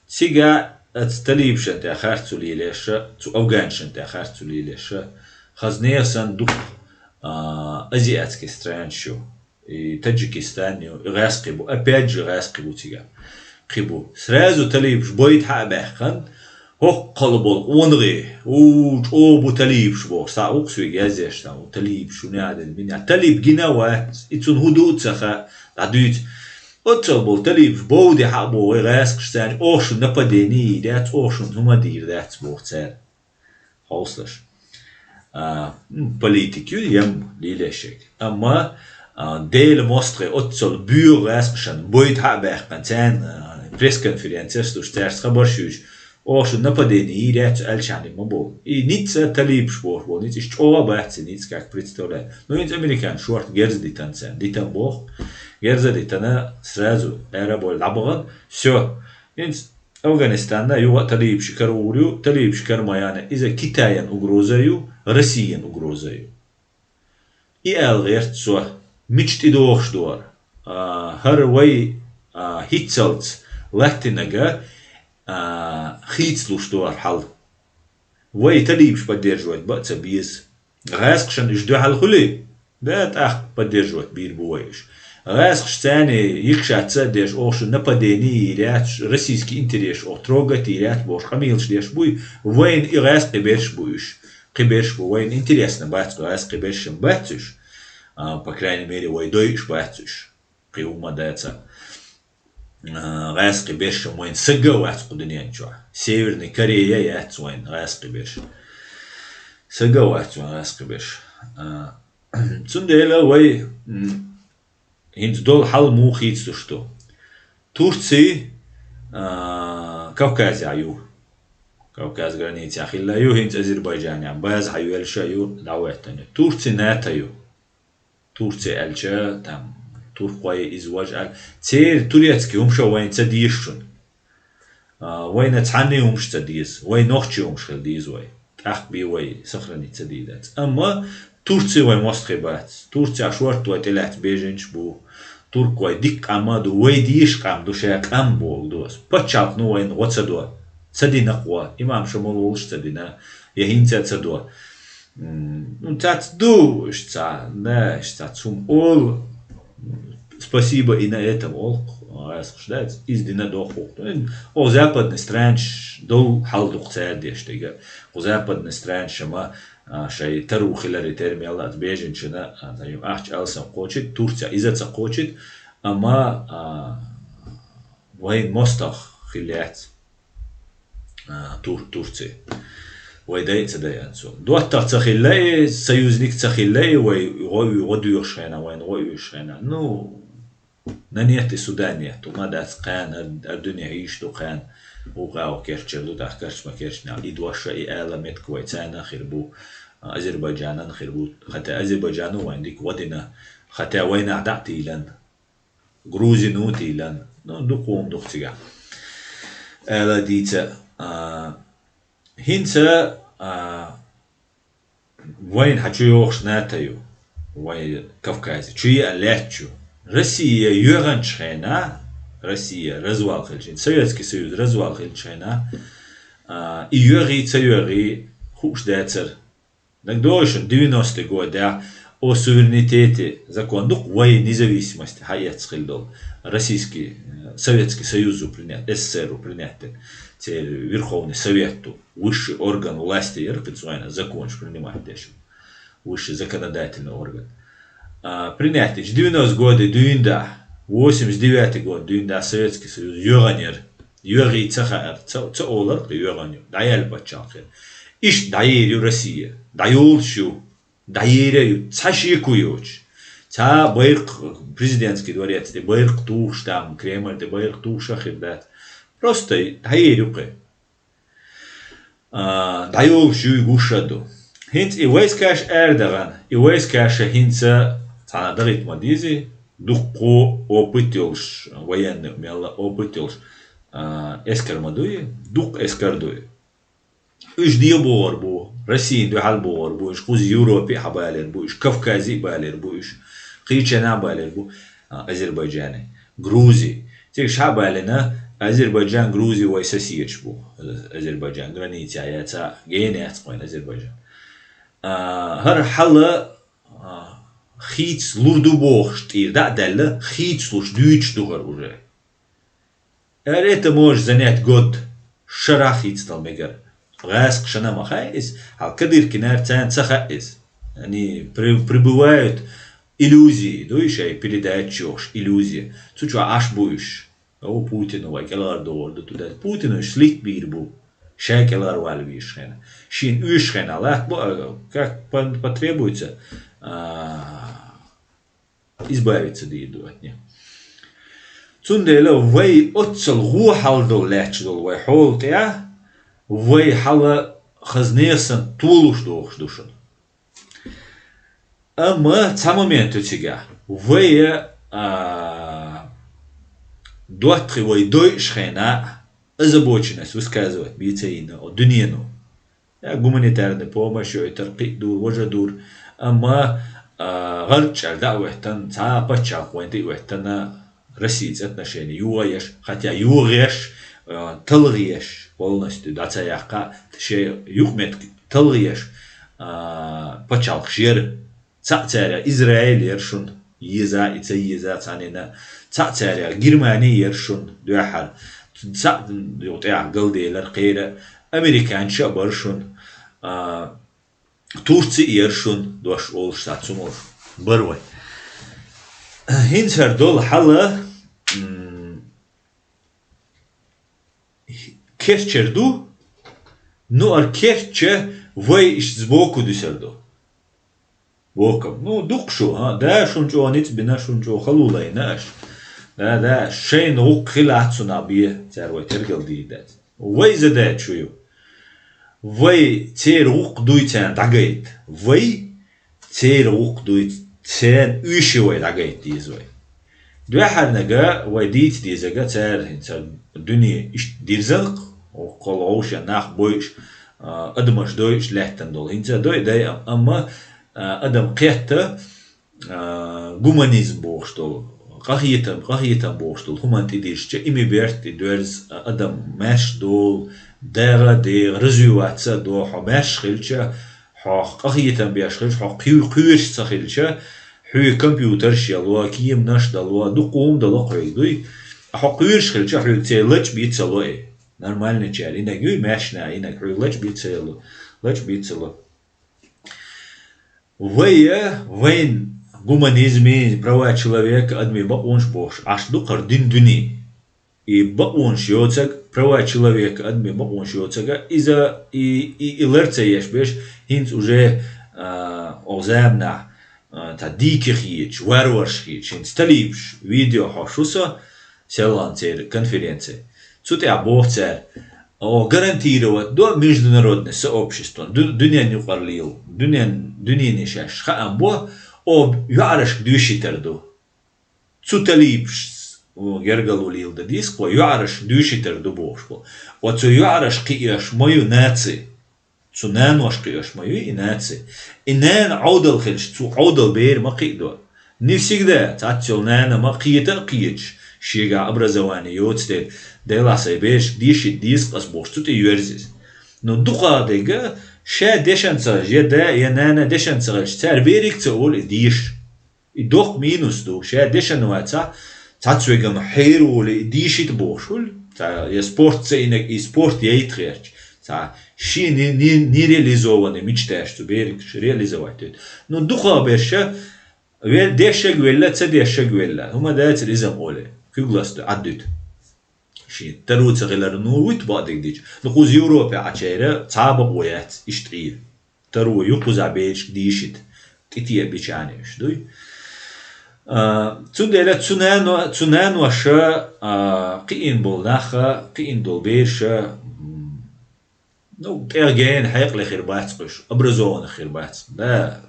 Цигахь оцу талибашна тӀе харцо лелаеш, цу афганашна тӀе харцо лелаеш, хаза нехан санна дукха, а, азиатский странаш ю. И Таджикистан ю, и гӀаьскхи бу, опять же гӀаьскхи бу цигахь. Кхин бу. Сразу талибаш бойда хьа а баьккхина, хӀокху хала болу къонахий, у, чӀогӀа бу талибаш бохуш, схьа укхуьнга язъеш сан, у, талибаш, у, неӀадина, минеӀ. Талиб гина а вац, и цунна хӀун ду а ца хаьа, дӀадуьйцу. Оццул болу талибаш бовде хьа а боху, вай гӀаьскхаша царна оха шун нападение йийр яц, оха шун хӀума дийр дац боху цара. Хьовсалаш. А, м, политик ю, ям лелаеш ерг. Амма, а, Делан мостагӀий оццул боьха гӀаьскхашна бойда хьа а баьккхина, царна, а, пресс-конференцеш луш, цаьрца хабарш юьйцуш, оха шун нападение йийр яц аьлчахьана ма боху. И ницкъ а талибаш бохуш болу ницкъ, иштта чӀогӀа а бац и ницкъ, как представляю. Ну, хӀинца американцаша шорта герз а дитина царна, дитина боху. Герз а дитина, сразу арабойла дӀабахана, всё. ХӀинца Афганистанна юха а талибаш кара вуьгур ю, талибаш кара ма яьнна, иза Китайна угроза ю, Россияна угроза ю. И ала гӀерта со, мича тӀедогӀуш ду хӀара? А, хӀара вай, а, хӀинццалц латтинарг, а, хийцалуш ду хӀара хьал. Вай талибаш поддерживать бан а ца беза. ГӀаьскхашна уьш дуьхьал хуьлий? Да, тӀаккха поддерживать бийр бу вай уьш. ГӀаьскхаша царна йикхача ца а деш, оха шун нападение йийр яц, российский интерес оха трогать йийр яц бохуш къамелаш деш буй, вайна и гӀаьскхи берш а бу уьш. Кхин берш а бу, вайна интересно бац, гӀаьскхи берш а бац уьш. А, по крайней мере, вай дойуш бац уьш. Кхин хӀумма дац. А, гӀаьскхи берш а вайн сага а вац кху дуьнен чохь. Северный Корея яц вайн гӀаьскхи берш. Сага а вац вайн гӀаьскхи берш. А, цундела вай, м, хӀинца долу хьал муха хийцалуш ду? Турци, а, Кавказехь ю. Кавказ границехь хилла ю, хӀинца Азербайджанехь база хьайоьллуш а ю, дӀахӀоьттина ю. Турци НАТО ю. Турция аьлча, там, туркхой иза важа аьлла. Церан турецкий хӀумаш а вайна ца дезаш шуна. А, вайна цхьанний хӀумаш ца деза. Вай нохчий хӀумаш хила деза вай. ТӀаккха бен вай сохранить ца дийр дац. Амма Турция вай мостагӀий бац. Турцехь шорта вай тӀелаьцна беженцаш бу. Туркхой дика къам а ду. Вай дезаш къам ду, шайн къам боху ду ас. Пачхьалкхо вайна гӀо ца до. Ца дина кхо. Имам Шамал волуш ца дина. Я хӀинца а ца до. М, ну, цац ду, уьш ца, да, уьш цац хӀума олу. Спасибо и на этом олу, гӀаьскхаша дац, иза дина дохух. Оха западный странаш долу хьал ду-кх цара деш дерг. Кху западный странаша ма, а, шайн таро хиларе тера мел лаьцна беженцашна, а, ахча алсам кхочуьйту, Турция иза ца кхочуьйту, амма, а, вайн мостагӀа хилла яц. А, Тур-, Турция. Вай дай а ца дай ацо. ДоттагӀа ца хилла и, союзник ца хилла и, вай гӀо-, гӀо доьхуш хенахь, вайна гӀо оьшуш хенахь. Ну, на нет и суда нет. Хьуна дац кхана, ар-, ар дуьне йиш ду кхана. Вукху агӀо керчар ду, тӀаккха карчма керчнехь. И дош а, и ала метка вай царна хир бу, а, Азербайджанан хир бу. Хатта Азербайджано вайн дика гӀо дина. Хатта вайнахь дӀа а тийлан. Грузин ву тийлан. Ну, дукха хӀума ду-кх цигахь. Ала дийца, а, хӀинца, а, вайн хьан чу йогӀуш НАТО ю, вай Кавказе, чу еа лаьтташ ю. Россия йоьгӀанчу хенахь, Россия развал хилча, Советский Союз развал хилча хенахь, а, и йоьгӀий, ца йоьгӀий, хууш дацара. ДагадогӀий шуна, девяностый годехь о суверенитете закон ду-кх, вай независимость хьаэцна хилла долу. Российский, э, Советский Союзо принять, СССРо принять дина. Церан Верховный Совето, высший орган власти яра кхин цхьана законаш принимать деш. Высший законодательный орган. А, принять дича девяностые годы дуьйна да, восемьдесят девятый год дуьйна да Советский Союз йоьгӀанера. ЙоьгӀий ца хаьара, ца, ца олар-кх йоьгӀан ю, дӀаяьлла паччахьалкхера. Иштта дӀаер ю Россия, дӀайолаш ю, дӀаер ю, цхьа шеко йоцуш. Цхьа байракх, президентский дворец тӀе байракх тухуш, там Кремль тӀе байракх тухуш а хир дац. Просто дӀаер ю кхе. А, дӀайолаш юй гуш а ду. ХӀинца и войскаш арадахана, и войскаша хӀинца цхьана дахийта ма дезий, дуккха опыт йолуш, военный мелла опыт йолуш, а, эскар ма дуй, дуккха эскар дуй. Уьш дӀабогӀур бу, Россин дуьхьал богӀур бу, уьш кхуза Европе а хьабалийр бу, уьш Кавказе а балийр бу, уьш кхечанхьа а балийр бу, а, Азербайджане, Грузе. Цига ша а балийна, Азербайджан, Грузи вай соседаш бу. Азербайджан граница яц, гена яц вайна Азербайджан. А, хӀара хьала, а, хийцалур ду бохуш тӀера дӀа а даьлла, хийцалуш дуьйцуш ду хӀара уже. Эр это может занять год. Шарахь хийцадала мегар. ГӀаскхашна ма хаьа иза, хьал Кадыркинара царна ца хаьа иза. Они при-, пребывают иллюзии, ду и шай передача йохуш, иллюзия. Цу чохь Ӏаш бу уьш. О, Путину вай кӀелхьардохур ду туда. Путину уьш слить бийр бу. Ша кӀелхьарвала везаш хенахь. Шена оьшуш хенахь латта бу, а, как пон-, потребуется, а, избавиться дийр ду от них. Цундела вай оццал гӀо хьалдолу лаьтташ долу вай хьола тӀехь, вай хьала хазне санна толуш дохуш ду шуна. Амма цхьа момент ю цигахь. Вай, а, доттагӀий вай дойуш хенахь, озабоченность высказывать бийца йина о дуьнено. Я гуманитарная помощь йойтар, кхин а дур, важа дур. Амма, а, гӀарчӀ чӀара дӀа а хӀоьттина, цхьа а паччахьалкх вайна тӀе а хӀоьттина, Россица отношения йогӀу еш, хотя йогӀу еш, а, талгӀа еш, полностью дӀа ца яккха, шен юкъаметтиг талгӀа еш, а, пачхьалкхаш яра. Цхьаъ цаьрга Израиль яра шуна еза, и ца еза цхьаннена. Цхьаъ цаьрга Германи яра шуна дуьххьара. Цхьаъ юкъа тӀехь галделира кхера. Американча а бара шуна. А, Турци яра шуна, дош олуш сац хӀума бара вай. ХӀинца хӀара долу хьала, м, керчар ду, ну, ара керча вай иштта сбоку дуьсар ду. Боком. Ну, дукха шу, а? Да, шуна чӀогӀа ницкъ бина, шуна чӀогӀа хала лайна аша. Да, да, шайна гӀуллакх хила аьлла цунах бе, цара вай тергал дийр дац. Вай задача ю. Вай церан гӀуллакх дуй царна дӀагайта. Вай церан гӀуллакх дуй, царна уьйши вай дӀагайта деза вай. Дуьххьарнага вай дийца дезага цара хӀинца дуьне иштта дирзанкъ, оккхул гӀовша нах бойуш, а, адамаш дойуш лаьттан долу. ХӀинца дой дай, ам-, амма, а, адам кхетта, а, гуманизм бохуш долу, къахетам, къахетам бохуш долу хӀуманна тӀедирзича, ими берт тӀе доьрза, а, адам маьрша долу, дагӀа, дегӀа, развиваться а до, хьо маьрша хилча, хьох къахетам беш хилча, хьо кхуьй-, кхуьйраш ца хилча, хьоьга компьютерш яло, кеманаш дало, дукха хӀума дало хьоьга дуй. Хьо кхуьйраш хилча, хьоьга церан лачкъа бийца ца ло и. Нормальный чар, инаг юй, маьршна инаг, хьоьга лачкъа бийца ца яло, лачкъа бийца ца ло. Вай, вайн гуманизме, права человека, адамийн бакъонаш бохуш, Ӏаш ду кхара дин дуьне. И бакъонаш йоцург, права человека, адамийн бакъонаш йоцург, иза и, и, и лар ца еш беш, хӀинца уже, а, оха заманахь, а, цхьа дийких хеташ, варварш хеташ, хӀинца талибаш, видео хьош ву со, селлан церан конференция. Цу тӀехь боху цара, оха гарантировать до международный сообществон, ду-, дуьненна юкъара лела, дуьнен-, дуьнене шаьш хаам бо, оха йоӀарашка дуьйшийтар ду. Цу талибашца, о, гергало лела дан дийца кхо, йоӀараш дуьйшийтар ду бохуш бу. Оцу йоӀараш кхиош ма ю наци. Цу нанош кхиош ма ю и наци. И нана Ӏовдал хилча, цу Ӏовдал бер ма кхиадо. Не всегда цхьаццайолу нана ма кхета а кхеташ, шегахь образование йоцу дела, делахь сайн берашка дешийта деза ас бохуш, цу тӀе йоьрзу иза. Но дукха дерг, ша дешан ца хилча, я да, я нана дешан ца хилча, цара берриг а ца олу и деша. И доккха минус ду. Ша дешан вац, цхьацца вегам хьераволий, и дийшийта бохуш хуьлу. Цхьа, я спорт ца инаг, и спорт яйта гӀерташ. Цхьа, шен не-, не-, нереализованный мечташ цу беригаш реализовать дуьту. Ну, дукха берша, вел-, дешаг велла, ца дешаг велла. ХӀума дацар иза-м олий. Куьг ласту, Ӏаддуьту. Таро ца хилар ну вуйт бакъдиг дича. Ну кхуза Европе Ӏачайра цхьа бакъо яц иштта Ӏийра. Таро ю кхуза бечка дийшит. ТӀития бичани уьш дуй. А, цундела цу нано-, цу наноша, а, кхиин бол наха, кхиин дол берша, м, ну, тӀегена хьекъале хир бац къуш, образованный хир бац. Да,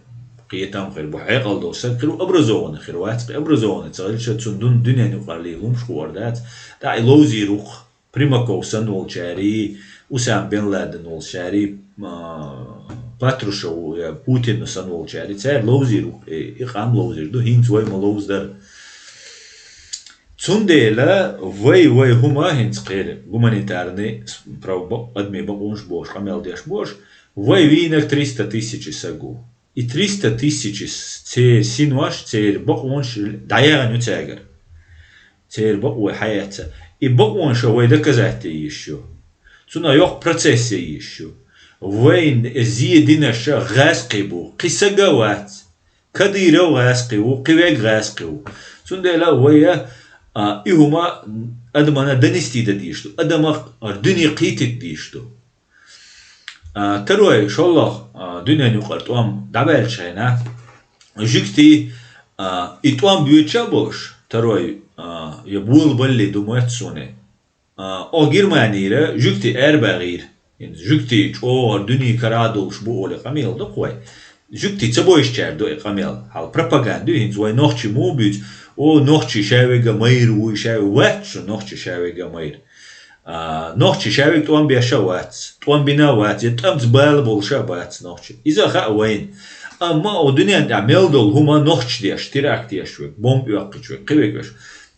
кхетам хир бу, хьекъал дол саг хир, образованный хир вац, образованный ца хилча, цун дун-, дуьнен юкъарле лумш хуур дац. Да, и ловзийр ву-кх. Примаков санна волчари, Усам бен Ладен волчари, а, Патрушев, я Путин санна волчари, цаьр ловзийр ву, э, и къам ловзийр ду, хӀинца вай ма ловздар. Цундела вай, вай хӀума хӀинца кхера гуманитарный с-, прав-, бо-, адми бакъонаш бош, къамел деш бош, вай вийнаг триста тысяч саг ву. И триста тысяч с-, церан синош, церан бакъонаш дӀаяхана ю цаьргара. Церан бакъо хьаэца. И бакъонаш вай доказать е йиш ю. Цунах йоккха процесс е йиш ю. Вайна зе динарш гӀазкхий бу. Кхин саг а вац. Кадыров гӀазкхий ву, кхин вег гӀазкхий ву. Цундела вай, а, и хӀума адамана донести дан дийш ду. Адамах дуьне кхийтта дийш ду. А, таро шоллагӀа, а, дуьнен юкъара тӀом дӀабаьлча хьайна, жуьгтий, а, и тӀом боьдуш а болуш, таро, а, я болабалле ду моьтту суна. А, оха Германийра жуьгтий арабагӀийра. ХӀинца жуьгтий чӀогӀа дуьне кара долуш бу олий къамел ду-кх вай. Жуьгтий ца бойшучаьрга ду и къамел. Хьал пропаганда ю, хӀинца вай нохчий муха буьйцу, о, нохчий шаверг а майра вуй, шаверг вац шу нохчий шаверг а майра. А, нохчий шаверг тӀом беш а вац, тӀом бина а вац, я тӀамца бала болуш а бац нохчий. Иза а хаьа вайна. Амма оха дуьнен тӀехь мел долу хӀума нохчий деш, теракт еш верг, бомба оьккхуш верг, кхин верг веш.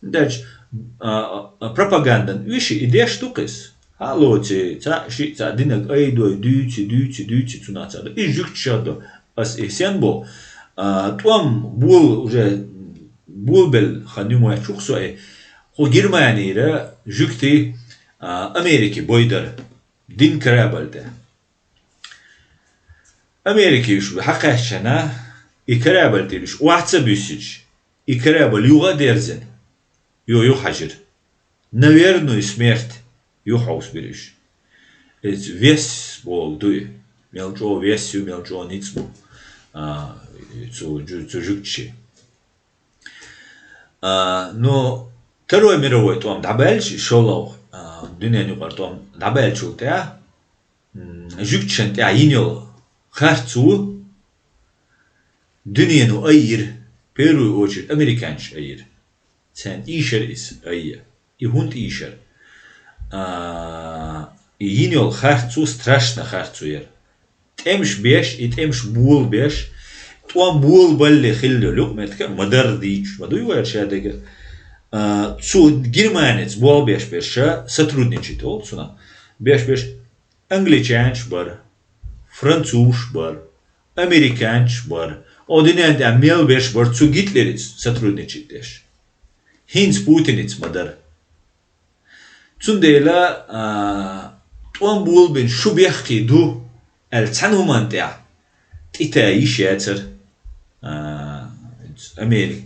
Дальше, а, а, пропагандана уьш и деш ду кхис. Хьалоций, цхьаъ, шиъ, цхьаъ динарг айдой, дуьйций, дуьйций, дуьйций, цунах цхьаъ ду. И жуьгташа ду. Ас и сен бо, а, тӀом бола уже болабелла хан ю моьттуш ву-кх со и. Кху Германийра жуьгтий, а, Америке бойдара. Дин корабль тӀе. Америке уьш хьакхаьччана, и корабль тӀера уьш охьа ца буьссича, и корабль юха а дерзина, юха, юха хьаьжира. На верную смерть юха хьовсабира уьш. Иза вес боху ду и. Мел чӀогӀа вес ю, мел чӀогӀа ницкъ бу, а, цу жу-, цу жуьгташий. А, ну, Второй мировой тӀом дӀабаьлча, шолгӀа, а, дуьнен юкъара тӀом дӀабаьллачул тӀаьхьа, м, жуьгташна тӀехь йина йолу харц ву дуьнено айира, в первую очередь, американцаш айира. Царна ийшира иза айя. И хӀунда ийшира? А, и йина йолу харц ву, страшно харц ву яра. ТӀемаш беш, и тӀемаш болабеш, тӀом болабалле хилла йолу юкъаметтиг а ма-дарра дийцча, ма дуй вайра шадерг а. А, цу германец болх беш берш сотрудничать волу цунах. Беш берш англичанаш бара, французаш бара, американцаш бара, о дуьнен тӀехь мел берш бара цу Гитлерица сотрудничать деш. ХӀинца Путиница ма-дарра. Цундела, а, тӀом болабина шу бехке ду аьлла цхьана хӀуманна тӀехь тӀе та йиш яцара, а, Амери-,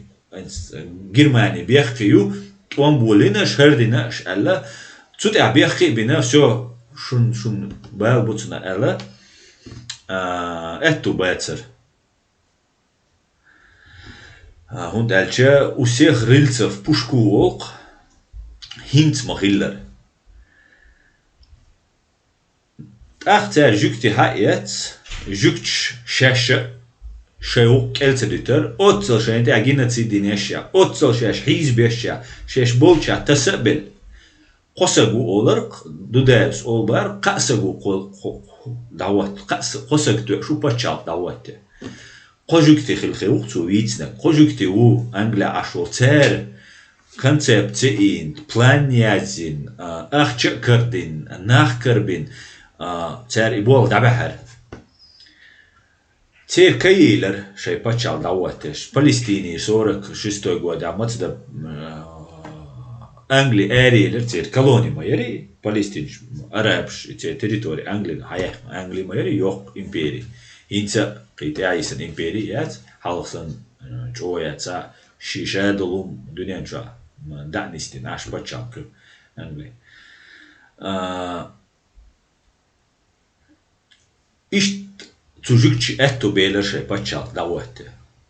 Германи бехке ю, тӀом болийна аша, хӀара дина аша аьлла, цу тӀехь бехке а бина, всё, шун, шун бала бу цунах аьлла, а, аьтту бацара. А, хӀунда аьлча у всех рыльца в пушку волу-кх, хӀинца ма-хиллара. ТӀаккха цара жуьгти хьаэц, жуьгташ шаьш а шайн гӀуллакх кӀел ца дуьтура, оццул шайна тӀехь геноцид йинеш а, оццул шаьш хьийзабеш а, шаьш болчохь таса а белла. Кхо саг ву олар-кх, Дудаевс олу бара, кхаа саг ву кхо, кхо, кхо, дӀахӀотта, кхаа с-, кхо саг тоьуш ву пачхьалкх дӀахӀотта. Кхо жуьгти хила хир ву-кх цо вийцинарг, кхо жуьгти ву Англехь Ӏаш волу. Цара концепци йина, план язйина, а, ахча а карадина, нах карабина, а, цара и болх дӀабаьхьара. Церан каелара шайн пачхьалкх дӀахӀоттеш. Палестине сорок шестой годехь маца дан, а, Англи араелира, церан колони ма яра и, палестинаш, арабаш, и церан территори Англина хьаяьккхина, Англи ма яра и, йоккха импери. ХӀинца а кхин тӀаьхьа йисина импери яц, хьалха санна, а, чӀогӀа яц, а, ши ша долу дуьнен чохь, м, даьӀа нисдина Ӏаш пачхьалкх. Англия. А, иштта цу жуьгташа аьтту белира шайн пачхьалкх дӀахӀотта.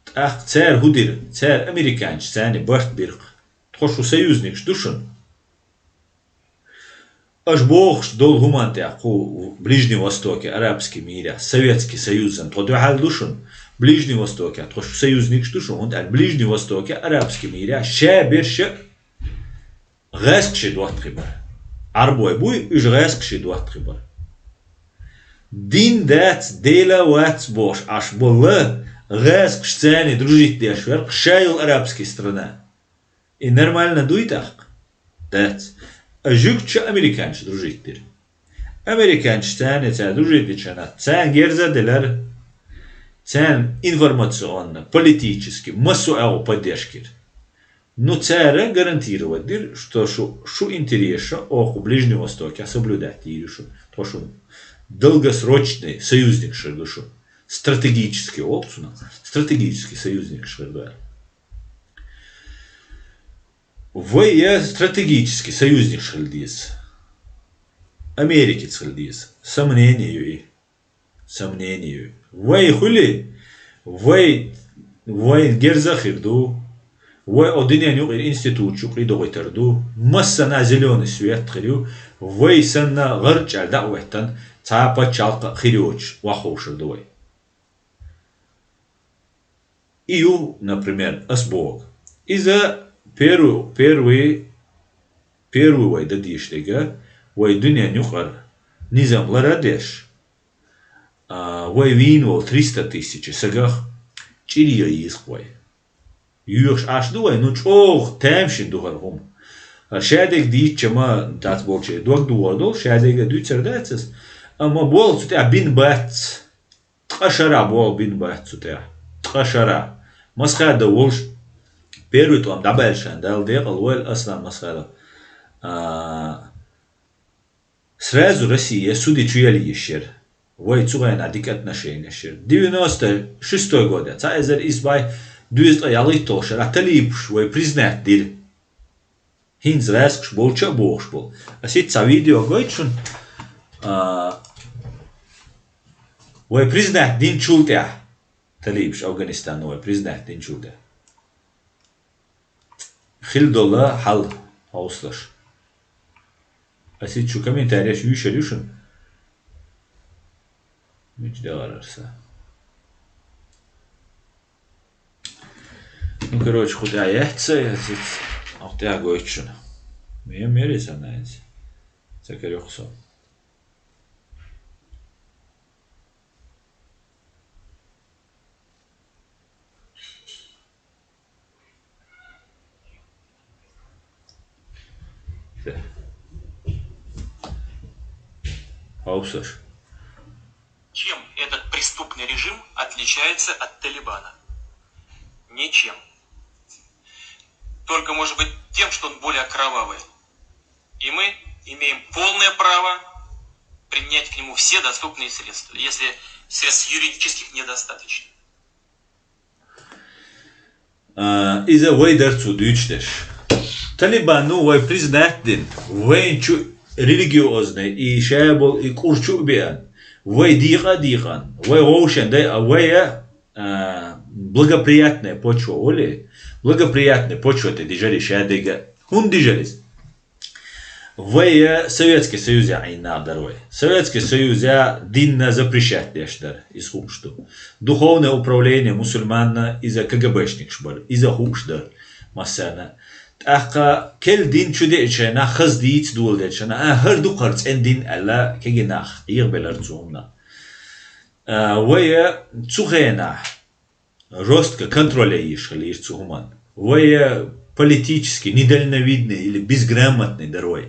ТӀаккха цара хӀун дира? Цара американцаша царна барт бира-кх. Тхо шун союзникаш ду шуна. Аша бохуш долу хӀуманна тӀехь кху Ближний Востоке, арабский мирехь, Советский Союзан тхо дуьхьал ду шуна. Ближний Востоке тхо шун союзникаш ду шуна, хӀунда аьлча Ближний Востоке, арабский мирехь ша берш а гӀаьскхий доттагӀий бара. Ӏарбой буй, уьш гӀаьскхий доттагӀий бара. Дин дац, Дела вац бохуш Ӏаш болу гӀаьскхаша царна дружить деш верг ша йолу арабский страна. И нормально дуй тӀаккха? Дац. А жуьгташа американцаша дружить дира. Американцаша царна цара дружить дича, царна герз а делара, царна информационно, политически, массо а агӀо поддержка йира. Ну, цара гарантировать дира, что шу, шу интересаш окху Ближний Востокехь соблюдать йийр ю шу, тхо шун долгосрочный союзникаш хир ду шу. Стратегический олу цунах, стратегический союзникаш хир ду аьлла. Вай я стратегический союзникаш хила деза. Америкица хила деза. Сомнение ю и. Сомнение ю. Вай хуьли, вай, вайн герз а хир ду. Вай о дуьненан юкъара институташ юкъа дохуьйтур ду. Массанхьа зелёный свет хир ю. Вай санна гӀарчӀаьлла дӀа а хӀоьттина, цхьа пачхьалкх а хир йоцуш, охьаховшур ду вай. И ю, например, ас боху. Иза первый, первый, первый вай дан дезаш дерг, вай дуьненан юкъара низам лар а деш, а, вай вийна волу триста тысяча сагах чӀир ян йийза-кх вай. Йоьхуш Ӏаш ду вай, ну чӀогӀа тамашийна ду хӀара хӀума. ХӀара шадерг дийцча ма дац болчеран дог догӀур долу, шадерг а дуьйцур дац ас. Амма болу цу тӀехь бина бац. Ткъа шарахь болу бина бац цу тӀехь. Ткъа шарахь. Масхадов волуш, первый тӀом дӀабаьлча шайна Дала декъал войла Аслан Масхадов. А, сразу Россия суде чу яла йиш яра. Вай цу хенахь дика отношенеш яра. Девяносто шестой года, цхьа эзар исс бӀе дезткъе ялхитталгӀа шарахь талибаш вай признать дира. ХӀинца гӀаьскхаш болчу а бохуш болу. Ас хӀинца цхьа видео гойту шуна, а, вай признать динчул тӀаьхьа. Талибаш Афганистанна вай признать динчул тӀаьхьа. Хила долу хьал хьовсалаш. Ас хӀинца шу комментареш юьйшур ю шуна. Мича делара аса? Ну, короче, кху тӀехь яц аса, я циц, ахь тӀехь гойту шуна. Ме мери санна иза. Ца карайо со. Хьовсаш. Чем этот преступный режим отличается от Талибана? Ничем. Только, может быть, тем, что он более кровавый. И мы имеем полное право применять к нему все доступные средства, если средств юридических недостаточно. А, иза вай дара цо дуьйцуш дерш. Талибан ну вай признать дина, вайн чу религиозный и ша болу и кӀур чу а беана, вай декъа а декъана, вай вовшен дай, а вай а, а, благоприятная почва олий, благоприятная почва тӀе дижарий шадерг а. ХӀунда дижарий иза? Вай, э, Советский Союзехь Ӏийна нах дара вай. Советский Союзехь динна запрещать деш дара, иза хууш ду. Духовное управление мусульманна иза КГБшникаш бара, иза хууш дара массарна. ТӀаккха керла дин чу деъча нах хаза дийца доладелча нах, а, хӀара ду кхара цӀена дин аьлла, кегий нах Ӏехабелира цу хӀуманах. А, вай, э, цу хенахь жёстко контроль йийш хилира цу хӀуманна. Вай, э, политически недальновидный или безграмотный дара вай.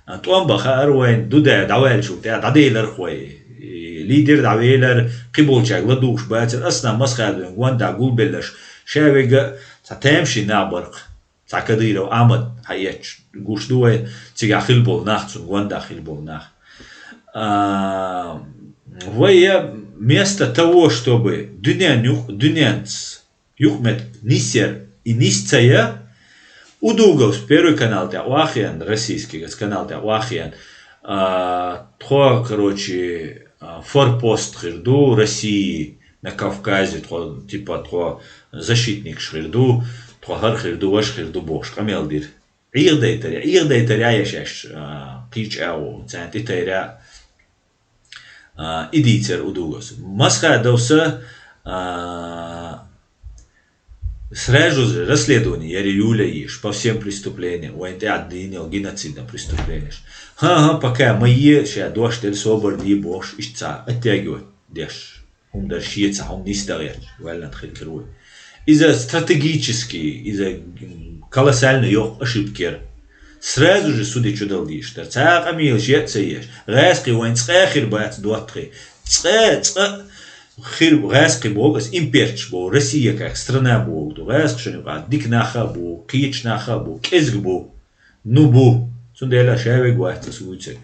А, тӀом бан хаьара вайна, Дудаев дӀаваьллачул тӀаьхьа дӀаделира-кх вай. И лидер дӀавелира, кхиболчаьрга ладугӀуш бацара, Аслан Масхадовна гондахь гулбелларш, ша верг а цхьа тамашийна нах бара-кх. Цхьа Кадыров Ахьмад хьаэцча гуш ду вай, цигахь хилла болу нах, цунна гондахь хилла болу нах. А, вай, э, вместо того, чтобы дуьнен юкъ-, дуьненца юкъаметтиг нисъяр и нис ца яр, Удуговс Первый канал тӀа вахен, российский гас канал тӀа вахен. А, тхо, короче, а, форпост хир ду России на Кавказе, тхо, типа, тхо защитникаш хир ду, тхо хӀар хир ду, ваш хир ду бохуш къамел дир. Ӏехдайтаря, ӏехдайтаря я шаьш, а, кхечу агӀо, царна тӀетайря, а, и дийцар Удуговс. Масхадовса, а, сразу же расследование яри Юля еш по всем преступлениям, вайн тӀехь дийна йолу геноцидный преступлениеш. ХӀан-хӀа, пока ма е, ша дош дерг собар де бохуш, иштта ца оттягивать деш. ХӀума дар шеца, хӀума нисдагӀерча, ваьллан хир кира вуй. Иза стратегически, иза, м, колоссально йоккха ошибка яра. Сразу же суде чу дала дийш дара. Цхьа а къамелаш е а ца еш. ГӀаьскхи вайн цкъа а хир бац доттагӀий. Цкъа, цкъа хир гӀаьскхи боху ас, имперчаш боху, Россия как страна боху ду. ГӀаьскхашна юкъахь дика нах а бу, кхечу нах а бу, кӀезиг бу. Ну бу. Цундела ша вега вац ас вуьйцург.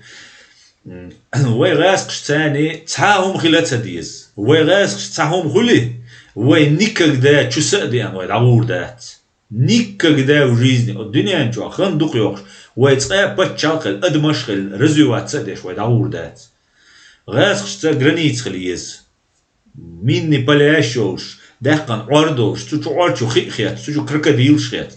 М, вай гӀаьскхашца цхьа а хӀума хила ца деза. Вай гӀаьскхашца цхьа хӀума хуьлий, вай никогда чу са а деана вай дӀагӀур дац. Никогда в жизни, оцу дуьнен чохь хан дукха йоккхуш, вай цкъа а паччалкх хилла, адамаш хилла, развиваться а деш вай дӀагӀур дац. ГӀаьскхашца граница хила еза. Минни поляш йолуш, даьккхина Ӏор долуш, цу чу Ӏор чу хи а хетта, цу чу крокодилаш хетта.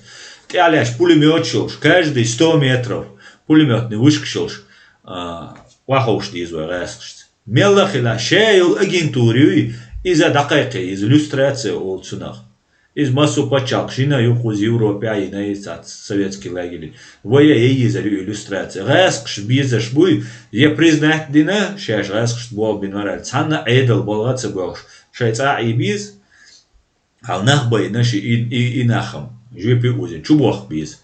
ТӀехь лаьш пулемёташ йолуш, каждый сто метров пулемётный вышкаш йолуш, а, охьаховша деза вай гӀаьскхашца. Мелла а хила, ша йолу агентура юй, иза дӀакхайкхий, иза люстрация олу цунах. Иза массо а паччалкх шина ю, кхуза Европе а йина, иза цхьацца советский лагерь. Вай а яйизар ю иллюстрация. ГӀаьскхаш безаш буй, я признать дина, шаьш гӀаьскхашца болх бина вара аьлла, цхьанна а Ӏедал балха а ца боьлхуш, шайн цӀа а Ӏе беза, хьал нах байна ши и, и, и нахам, жоьпе узина, чу бохка беза.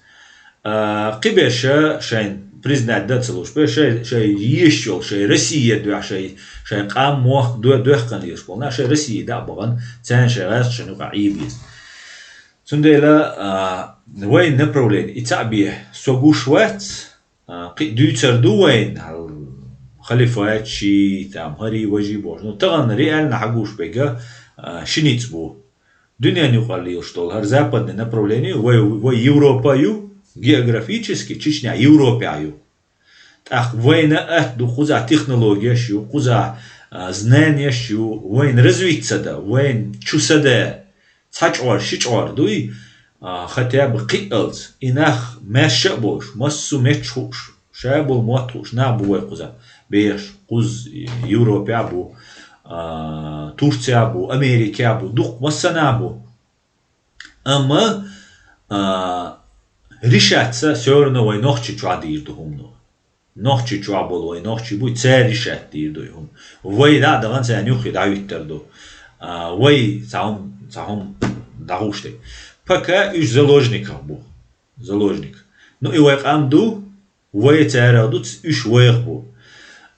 А, кхиберша шайн признать дан ца луш, бер шай, шай еш йолу, шай Россия дуьхьа, шай, шай къам мохк до-, доьхкан леш болу нах, шай Россия дӀа а бахана, царна шай гӀаьскхашна юкъа Ӏе беза. Цундела, а, вайн направление и цхьаъ бе со гуш вац, а, кхин а дуьйцур ду вайн, хьал халифат ши, там, хӀари, важи бохуш. Ну, тахана реально хьан гуш бега, а, ши ницкъ бу. Дуьнен юкъара лелаш долу хӀара западный направление, вай, вай Европа ю, географически Чечня Европа ю. ТӀаккха вайна атта ду, кхуза технологияш ю, кхуза, а, знаниеш ю, вайн развиться дан, вайн чу са дан, цхьа чкъор, ши чкъор дуй, а, хотя бы кхиъалц, и нах маьрша а болуш, массо а метташ хууш, ша болу мотт хууш нах бу вай кхуза, бехаш, кхуза Европехь бу, а, Турцехь бу, Америкехь бу, дукха массанахь бу. Амма, а, решаться всё равно вай нохчи чохь дийр ду хӀумано. Нохчи чохь болу вай нохчи буй, цара решать дийр ду и хӀума. Вай дӀа а дахана царна юххе дӀахӀуьттур ду. А, вай цхьа хӀума, цхьа хӀума дӀахууш дерг. Пока уьш заложниках бу. Заложник. Ну, и вай къам ду, вай царах ду, ц-, уьш вайх бу.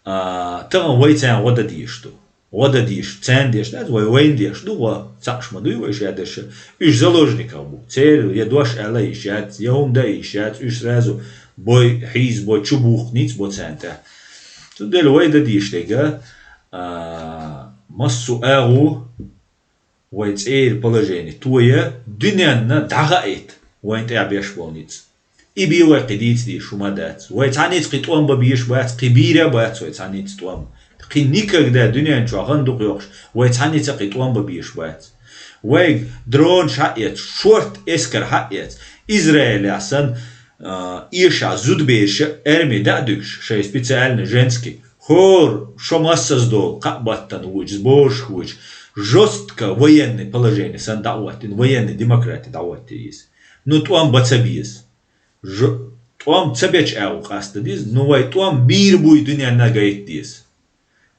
А, тахана вай царна гӀо дан дезаш ду. ГӀо дан дезаш, царна дезаш дац, вай вайна дезаш ду, гӀо, цхьаъ ма дуй вай ша дерш. Уьш заложниках бу. Церан я дош аьлла йиш яц, я хӀума дан йиш яц, уьш сразу бой, хьийза бой, чу бухкуш ницкъ бо царна тӀехь. Цундела вай дан дезаш дерг, а, массо а агӀо, вай цӀера положение тоя, дуьненна дӀахаийта вайн тӀехь беш болу ницкъ. И бен вай кхин дийца дезаш хӀума дац. Вай цхьа ницкъ кхин тӀом бан безаш бац, кхин бийр а бац вай цхьа ницкъ тӀом. Кхин никогда дуьнен чохь хан дукха йоккхуш, вай цхьа ницкъ кхин тӀом бан безаш бац. Вайга дронаш хьаэца, шорта эскар хьаэца, Израилехь санна, а, эшахь зудабераш арми дӀа а дуьгуш, шайн специальный женский, хӀора шо массаза долу, кхаа баттана вуьйцу, божуш вуьйцу, жёстко военный положение санна дӀа а хӀоттийна, военный демократи дӀа а хӀоттийна иза. Ну, тӀом бан ца беза. Ж-, тӀом ца бечу агӀо къастадан деза, ну, вай тӀом бийр буй дуьненна гайта деза.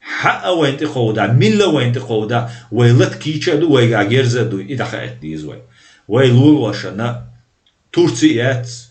Хьа а вайна тӀе кховда, милла вайна тӀе кховда, вай лата кийча а ду, вайгахь герза а ду, и дӀахаийта деза вай. Вай лолошна Турци яц,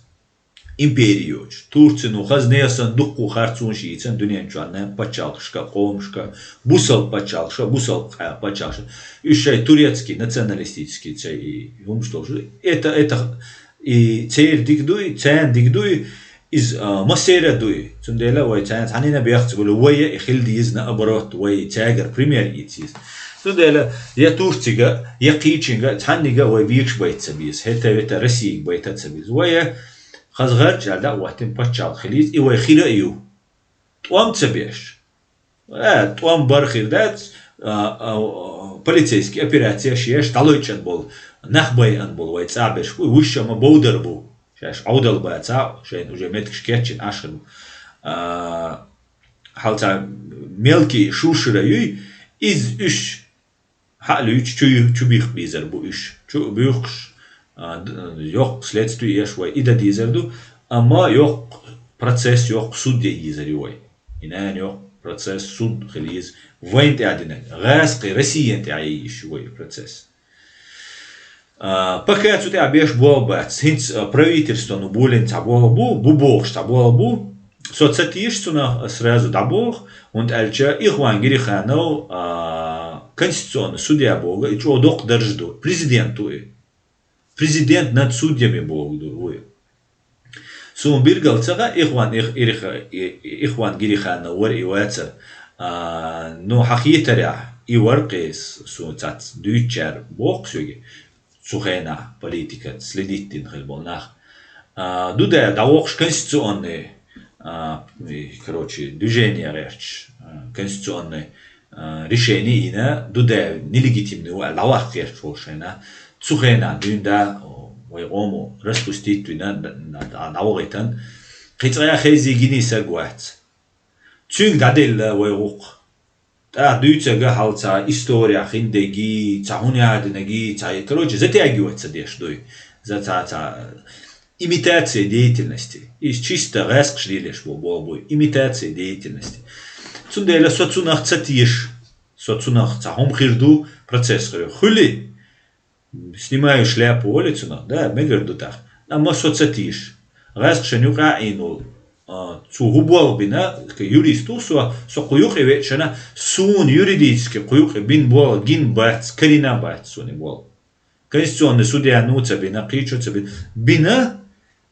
импери йоцуш. Турци, ну, хазне а санна, дуккха харцонаш йийцина дуьнен чохь, нах пачхьалкхашка, къомашка, бусалба пачхьалкхашка, бусалба къа-, пачхьалкхашка. Уьш шайн турецкий, националистический цай и хӀумаш долуш. Это, это и церан дика дуй, царна дика дуй, Из а, массера дуй. Цундела вай цхьанина бехцгули вая и хил дизна оборот вай цягар пример ицис. Цундела я Турцига, я кийчинга, цхьаннига вай бийкш байца биз. Хета вета Россииг байта ца биз. Вая хазгарч алда ватин пачал хилиз и вай хира ю. Тӏом ца беш. Э, тӏом бархир дац, а, а, а, полицейский операция шеш, талойчан бол, нах бай ан бол, вай цабеш, вуй, вуш ма бовдар бу. Шаш авдал ба ца, шайн уже меткш кетчин ашин. А, хал ца мелкий шушира юй, из уш, хал уч чу, чу бих бизар бу уш. Чу бихш, а, д-, ёх следствие еш вай ида дизар ду, ама ёх процесс, ёх суд я дизар вай. Инан ёх процесс, суд хилиз вайн тӏадина. Газ кы Россия тӏа еш вай процесс. А, пока цу тӏа беш болбац, хинц, а, правительство ну булин ца болбу, бу бохш ца болбу, со ца тиш цуна сразу да бох, он тӏалча Ихван Гириханов, а, конституционный судья бога, и чо док держду, президенту и. Президент над судьями бога ду, уй. Сун биргал цага Ихван, Их-, Ириха-, И-, Ихван Гириханов вар и вацар, а, ну, хахитаря, и вар кыс, сун цац, дючар бох сюги. Цу хена политика следить дин хил бол нах. А, Дудаев да вохш конституционный, а, и, короче, движение речь, а, конституционный, а, решение ина Дудаев нелегитимный ва, лавах керч волшена. Цу хена дюнда, о, вай гому распустить вина, да, да, да, да, вагитан. Кыцая хези гини сагвац. Цюнг даделла вай гук. Та дюйцага хал ца история хиндеги, ца хунядинаги, ца, короче, затягиваться деш дуй. За ца, ца, имитация деятельности. Из чисто гаск шрилеш бо, бо, бо, имитация деятельности. Цундела со цунах ца тиш, со цунах ца хум хирду процесс хир. Хули, снимаю шляпу улицу, да, мегар дутах. Ама со ца тиш. Газ кшен юкъа инул, а, цу губол бина, к юристу со, со ку юкъи вечана, сун юридически ку юкъи бин бол, гин бац, карина бац, суни бол. Конституционный судья ну ца бина, кичу ца бина. Бина,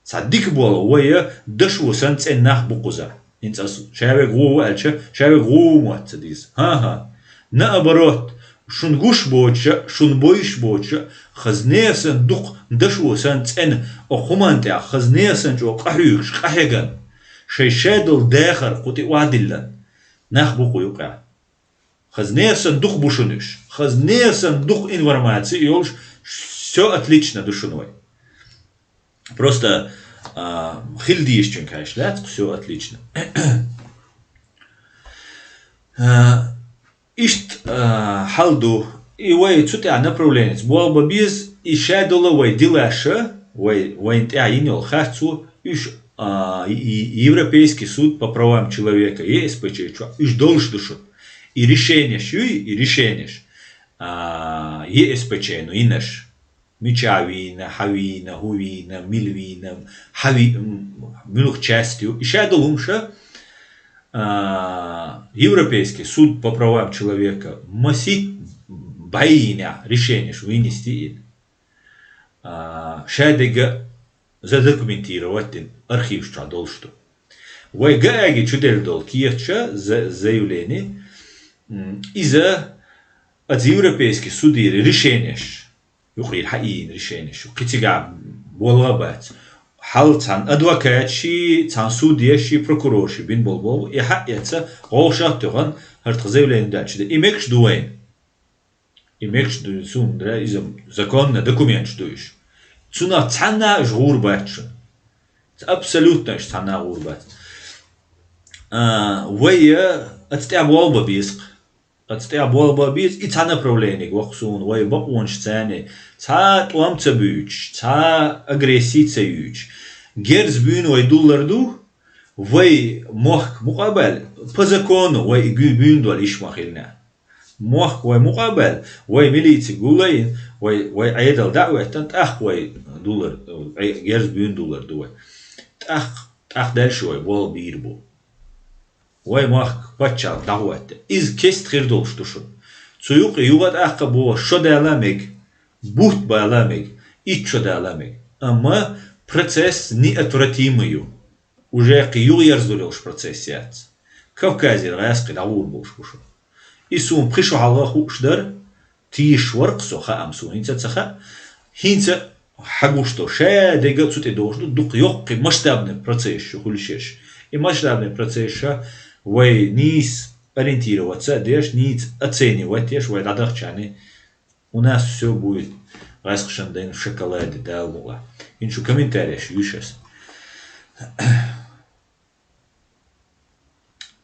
Ца дик бол вая даш вусан цен нах букъуза. Инцас шавег гу алча, шавег гу муат ца диз. Ха-ха. Наоборот, шун гуш боча, шун бойш боча, хазнесан дух даш вусан цен о хуман тя, хазнесан чо къахюкш, къахеган. Шай шадол дахар къути вадиллан. Нах букъу юкъа. Хазнесан дух бушунуш. Хазнесан дух информации ёлш. Всё отлично душунвай. Просто, а, хилдиш чун кайш лац, всё отлично. А, ишт, а, халду. И вай цутя направление. Буал ба биз, и шадола вай дилаша, вай, вай тя инёл харцу, уж, а, и, и Европейский суд по правам человека, Е С П Ч, чё, уж долш душун. И решенеш юй, и решенеш. А, Е С П Ч, ну, инаш. Мичавина, хавина, хувина, милвина, хави, м, милух частью. И шадолумша, а, Европейский суд по правам человека масит байиня решенеш вынести ин. А, шадега задокументировать дин архив ча долш ду. Вай гаги чудел дол киевча за-, заявление. М, иза аз Европейский судир решенеш. Юкъир хьаийин решение шу. Кицигар болга бац. Хьал цан адвокат ши, цан судья ши, прокурор ши бин бол бол. И хьа яца гъовшах тюгъан хартх заявление дачи да. И мекш дуайн. И мекш ду сундра иза законно документ дуйш. Цуна цана жгур бачу. Абсолютно цана гур бац. А, вай, а, ацтя болба биск. Ацтя болба биз и ца направление вахсун, вай бакъунш цани, ца тӏом ца буч, ца агрессия ца юч. Герз бюн вай дуллар ду, вай мохк мукъабал, по закону вай гю-, бюн дол иш махилна. Мохк вай мукъабал, вай милици гулаин, вай, вай айдал даъваттан тӏах вай дуллар, ай, герз бюн дуллар ду вай. Тӏах, тӏах дальше вай бол бир бу. Вай махк паччахь дагъватта. Из кест хир долуш ду шун. Цу юкъе югъа тӏаккха бо шо дала мег, бут бала мег, ит шо дала мег. Амма процесс неотвратимый ю. уже кхы юха ерзадалуш процесс яц. Кавказера гӀаьскхий дӀагӀур болуш бу шу. И суна пхи шу хьалха хууш дара, тийша вара-кх со, хаам суна хӀинца а ца хаьа. ХӀинца хьагуш до, ша дега а цу тӀе дохуш ду, дукха йоккхий масштабный процесс шу хуьлуш ерш. И масштабный процесс ша вай нийса ориентироваться а деш, нийса оценивать а еш, вай дӀадахча а, у нас всё будет гӀаьскхашна дайна в шоколаде, Дала мукъ лахь. ХӀинца шу комментареш юьйш аса.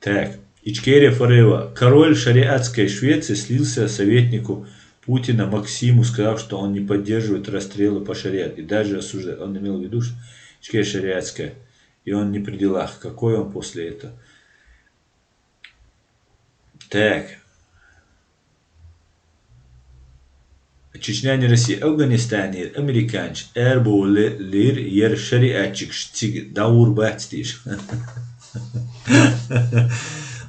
Так. Ичкерия Форева. Король шариатской Швеции слился советнику Путина Максиму, сказав, что он не поддерживает расстрелы по шариату и даже осуждает. Он имел в виду, что Ичкерия шариатская, и он не при делах. Какой он после этого? Так. Чечня не Россия, Афганистанера американча арабовлалера яра шариатчикаш цига дӀагӀур бац теша.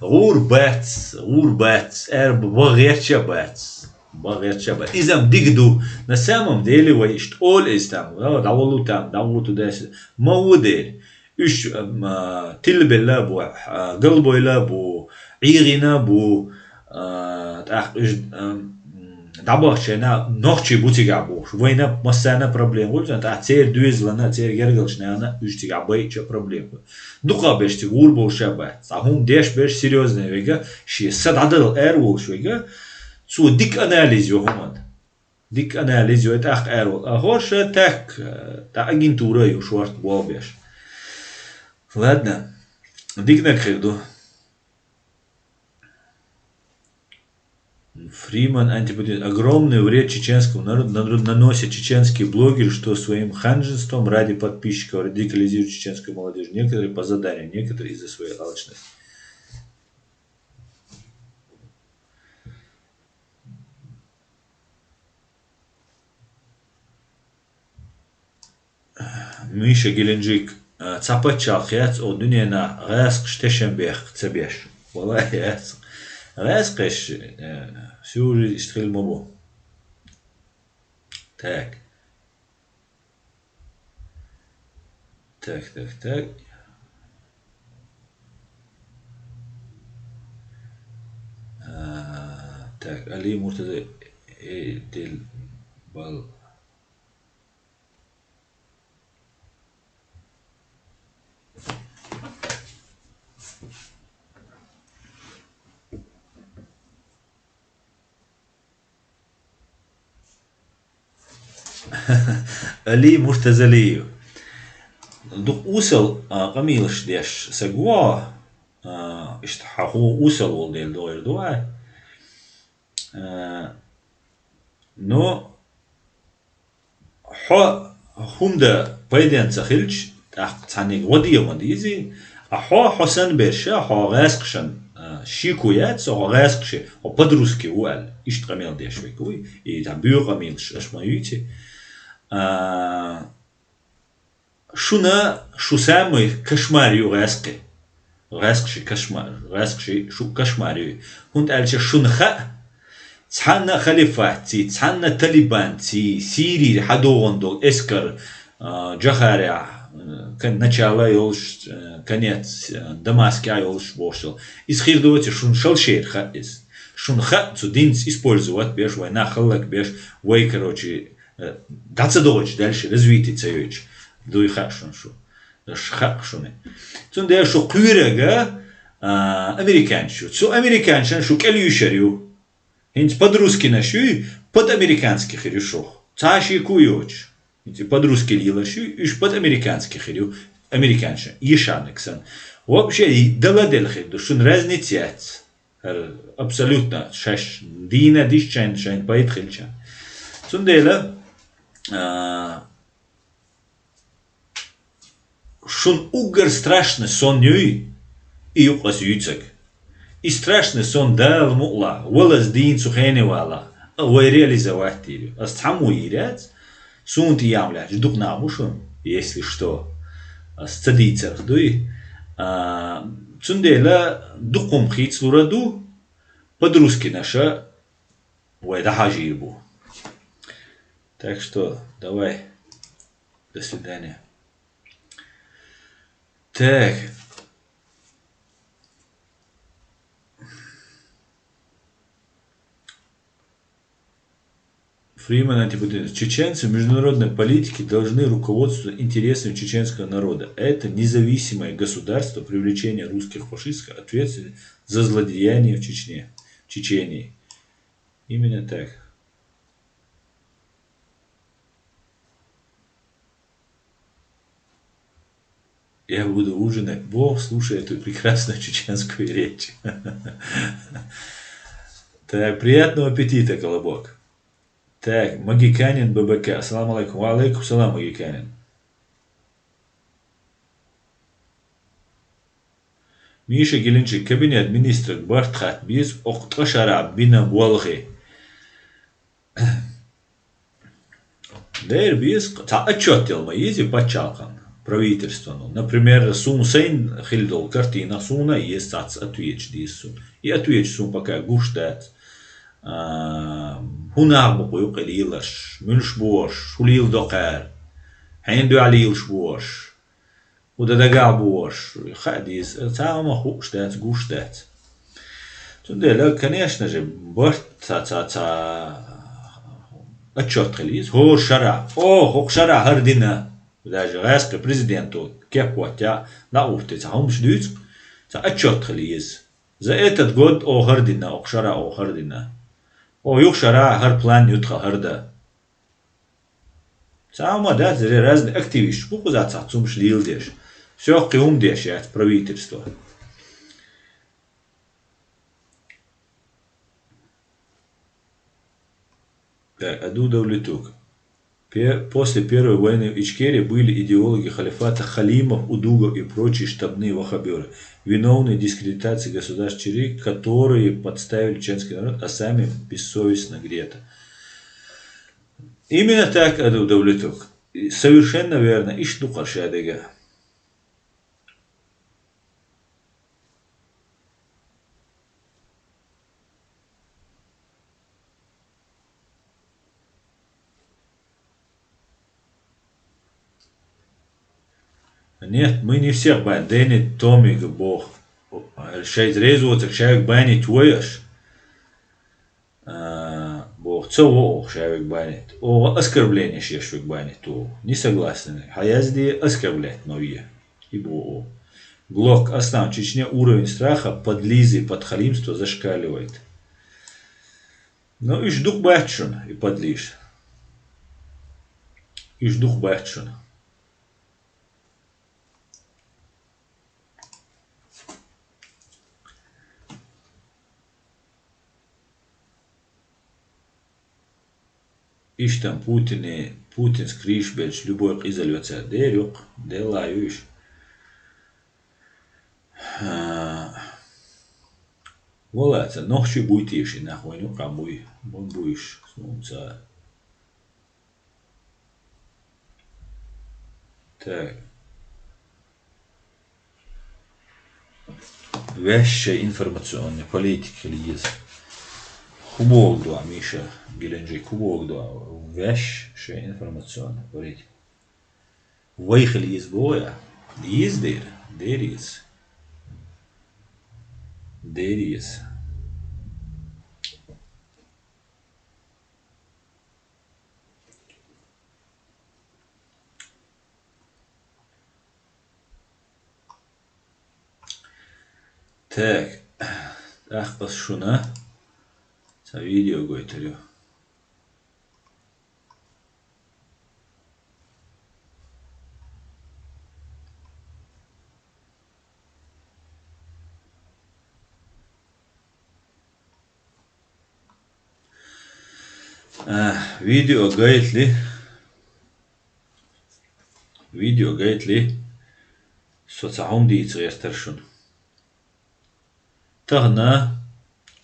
ГӀур бац, гӀур бац, арабовла гӀерташ а бац. Бан гӀерташ а бац. Иза-м дика ду. На самом деле вай иштта олу иза там, а, дӀавалла там, дӀагӀур ду дайса. Ма ву дера. Уьш, м, а, тилабелла а бу, а, галбойла а бу, ӀийгӀина а бу, а, тӀаккха уьш, ам, дӀабахча шайна нохчий бу цигахь бохуш. Вайна массарна проблема хуьлу царна, тӀаккха церан доьзална, церан гергарчу нахана уьш цигахь байича проблема хуьлу. Дукхахберш цига гӀур болуш а бац. Цхьа хӀума деш берш серьёзный вега, шен са дӀадала ара волуш вега, цо дика анализ йо хӀуманна. Дика анализ йой тӀаккха ара волу. А хӀорш а так, тӀаккха агентура а ю шорта болх беш. Ладно. Диканиг хир ду. Фриман антипатриот. Огромный вред чеченскому народу наносят чеченские блогеры, что своим ханжеством ради подписчиков радикализируют чеченскую молодежь. Некоторые по заданию, некоторые из-за своей алчности. Миша Геленджик, а, цхьа паччалкх яц оха дуьненахь гӀаьскхаш тешам бехк ца беш. Валлахьи яц. ГӀаьскхаш, э, всю жизнь иштта хилла ма бу. Так. Так, так, так. А, так, Али Муртаза, э, дел бал. Али Муртазалиев. Дукха осал, а, къамелаш деш саг ву, а, иштта хьан хӀун осал волу дела догӀур ду вай. А, но хьо хӀума дан пайденна ца хилча, тӀаккха цхьаьнниг гӀо де ма дезий, а хьо, хьо санна берш, хьо гӀаьскхашна, а, шеко яц, хьо гӀаьскхашна, хьо подростки ву аьлла, иштта къамел деш верг вуй, и цхьа боьха къамелаш аша ма юьйций. А, шуна шу самый кошмар ю гӀаьскхи. ГӀаьскхи ши кошмар, гӀаьскхи ши шу кошмар ю. ХӀунда аьлча шуна хаьа, цхьанна халифатций, цхьанна талибанций, Сирийра хьадогӀун долу эскар, а, Джохарехь, а, кон-, начало йолуш, а, конец, а, Дамаскехь йолуш бохуш долу. Иза хир доций, шуна шал шера хаьа иза. Шуна хаьа цу динца использовать беш, вай нах хӀаллак беш, вай, короче, э, дӀа ца догӀуьйтуш дальше развитие ца йойтуш, дуй хаьа шуна шу. Аш хаьа шуна. Цундела шу кхоьрург, а, американцаш ю. Цу американцашна шу кӀел юьйшур ю. ХӀинца подросткинаш юй, под американский хир ю шух. Цхьа шеко йоцуш. ХӀинца и подростки лелаш ю, уьш под американский хир ю. Американцашна ешарниг санна. Вообще, и дала-дела хир ду, шуна разница яц. ХӀара абсолютно шаьш дийна диш шайн, шайн пайда хилча. Цундела, а, шун уггар страшный сон юй, и юкъа ас юьйцаг. И страшный сон Дала мукъла, валаз дийна цу хене вала, а вай реализовать дийр ю. Ас цхьаммо йийр яц, суна тӀе ямлаьлча дукха нах бу шуна, если что. Ас ца дийцарх дуй. А, цундела дукха хӀума хийцалура ду, подросткинаша вай дӀахьажийр бу. Так что, давай, до свидания. Так. Фриман Антипутин. Чеченцы в международной политике должны руководствоваться интересами чеченского народа. Это независимое государство, привлечение русских фашистских ответственности за злодеяния в Чечне. В Чечении. Именно так. Я буду ужинать, Бог, слушая эту прекрасную чеченскую речь. Так, приятного аппетита, Колобок. Так, Магиканин Б Б К. Ассаламу алейкум. Ва алейкум салам, Магиканин. Миша Геленджик, кабинет министров барт хат биз, ох, тӀашара бина болги. Дер биз, ца отчет дел ма изи пачалкан, правительствону. Например, сун сайн хилдол картина суна, есть цац ответ диз сун. И ответ сун пока гуш дац. А, хунах бу куй килилаш, мюлш бош, хулил докар, хен дуалилш бош. Уда дагагӀа бу ваш, хадис, цаӀ ма хууш дац, гуш дац. Цундела, конечно же, барт ца, ца, ца отчет хилиз, хӀор шара, о, хӀокх шара хӀар дина, даже гӀаьскхи президенту кепваття, наурте ца хӀумаш дуьйцу, ца отчет хилиз. За этот год о хӀар дина, охх шара о хӀар дина. О, юх шара хӀар план ютха хӀар да. Цхьа хӀума дац, ре-, разный активисташ бу кхуза цхьа цумаш леладеш. Всё, кхин хӀума деш яц правительство. Так, Аду Давлетук. Пе-, после Первой войны в Ичкерии были идеологи халифата Халимов, Удугов и прочие штабные ваххабёры, виновные в дискредитации государств Чечни, которые подставили чеченский народ, а сами бессовестно где-то. Именно так, Аду Давлетук. И совершенно верно, иш ду къаршадега. Нет, мы не всех баним. Дени Томига бох. Шайт резо, так шайк банить вояш. А, бох, ца во ох шайвик банить. О, оскорбление шешвик банить, то. Не согласны. Хаязди оскорблять новье. И бо о. Глок, Аслан, в Чечне уровень страха, подлизы, подхалимства зашкаливает. Но иш дух бачшун, и подлиш. Иш дух бачшун. Иштта Путине, Путин скриш белш любой къизал вецар дер юкъ, дела юиш. Вала, ца нохчи буй теши, нах вайну къам буй, мун буйш, сунца. Так. Вящая информационная политика лиез. Хуболдо, Миша Геленджик, хуболдо. Вящая информационная политика. Вайх лиез боя. Лиез дер. Дер из. Дер из. Так, тӀаккха ас шуна цхьа видео гойтарю. А, видео гайтли. Видео гайтли. Со ца хӀума дийца гӀертар шуна. Тахана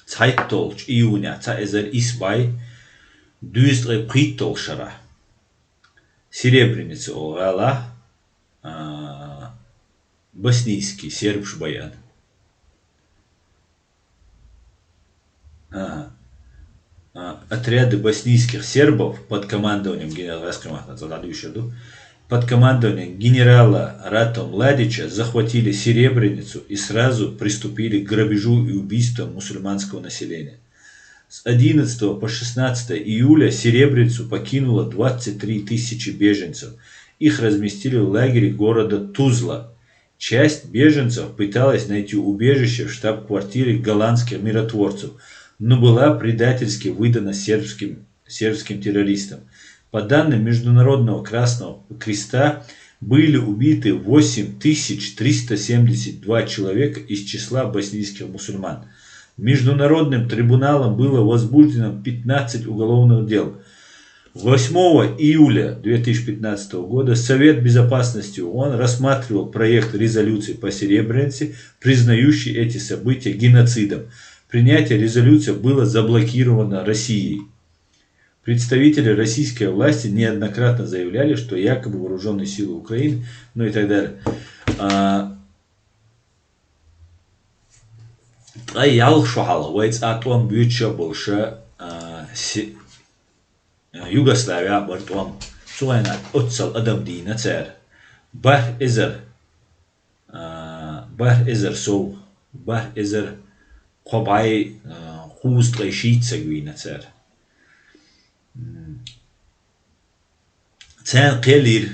цхьайттолчу июня цхьа эзар исс бӀай дуьйза ткъе пхийттолчу шарахь Серебряница олу гӀалахь, а, боснийский сербаш байъана. Ага. А, отряды боснийских сербов под командованием генерала Раскимахна, цкъа дӀадуьйшур ду. под командованием генерала Рато Младича захватили Серебряницу и сразу приступили к грабежу и убийствам мусульманского населения. С одиннадцатого по шестнадцатое июля Серебряницу покинуло двадцать три тысячи беженцев. Их разместили в лагере города Тузла. Часть беженцев пыталась найти убежище в штаб-квартире голландских миротворцев, но была предательски выдана сербским, сербским террористам. По данным Международного Красного Креста, были убиты восемь тысяч триста семьдесят два человека из числа боснийских мусульман. Международным трибуналом было возбуждено пятнадцать уголовных дел. Восьмого июля две тысячи пятнадцатого года Совет Безопасности ООН рассматривал проект резолюции по Серебрянице, признающей эти события геноцидом. Принятие резолюции было заблокировано Россией. Представители российской власти неоднократно заявляли, что якобы вооруженные силы Украины, ну и так далее. А, ткъа ялх шу хьалха вай цӀа тӀом буьйцуш болуш, а, Си-, а, Югославия бара тӀом. Цу хенахь оццул адам дийна цара. БархӀ эзар, а, бархӀ эзар сов, бархӀ эзар кхо бӀе, а, кхузткъе шийтта саг вийна цара. М. Царна кхел йира,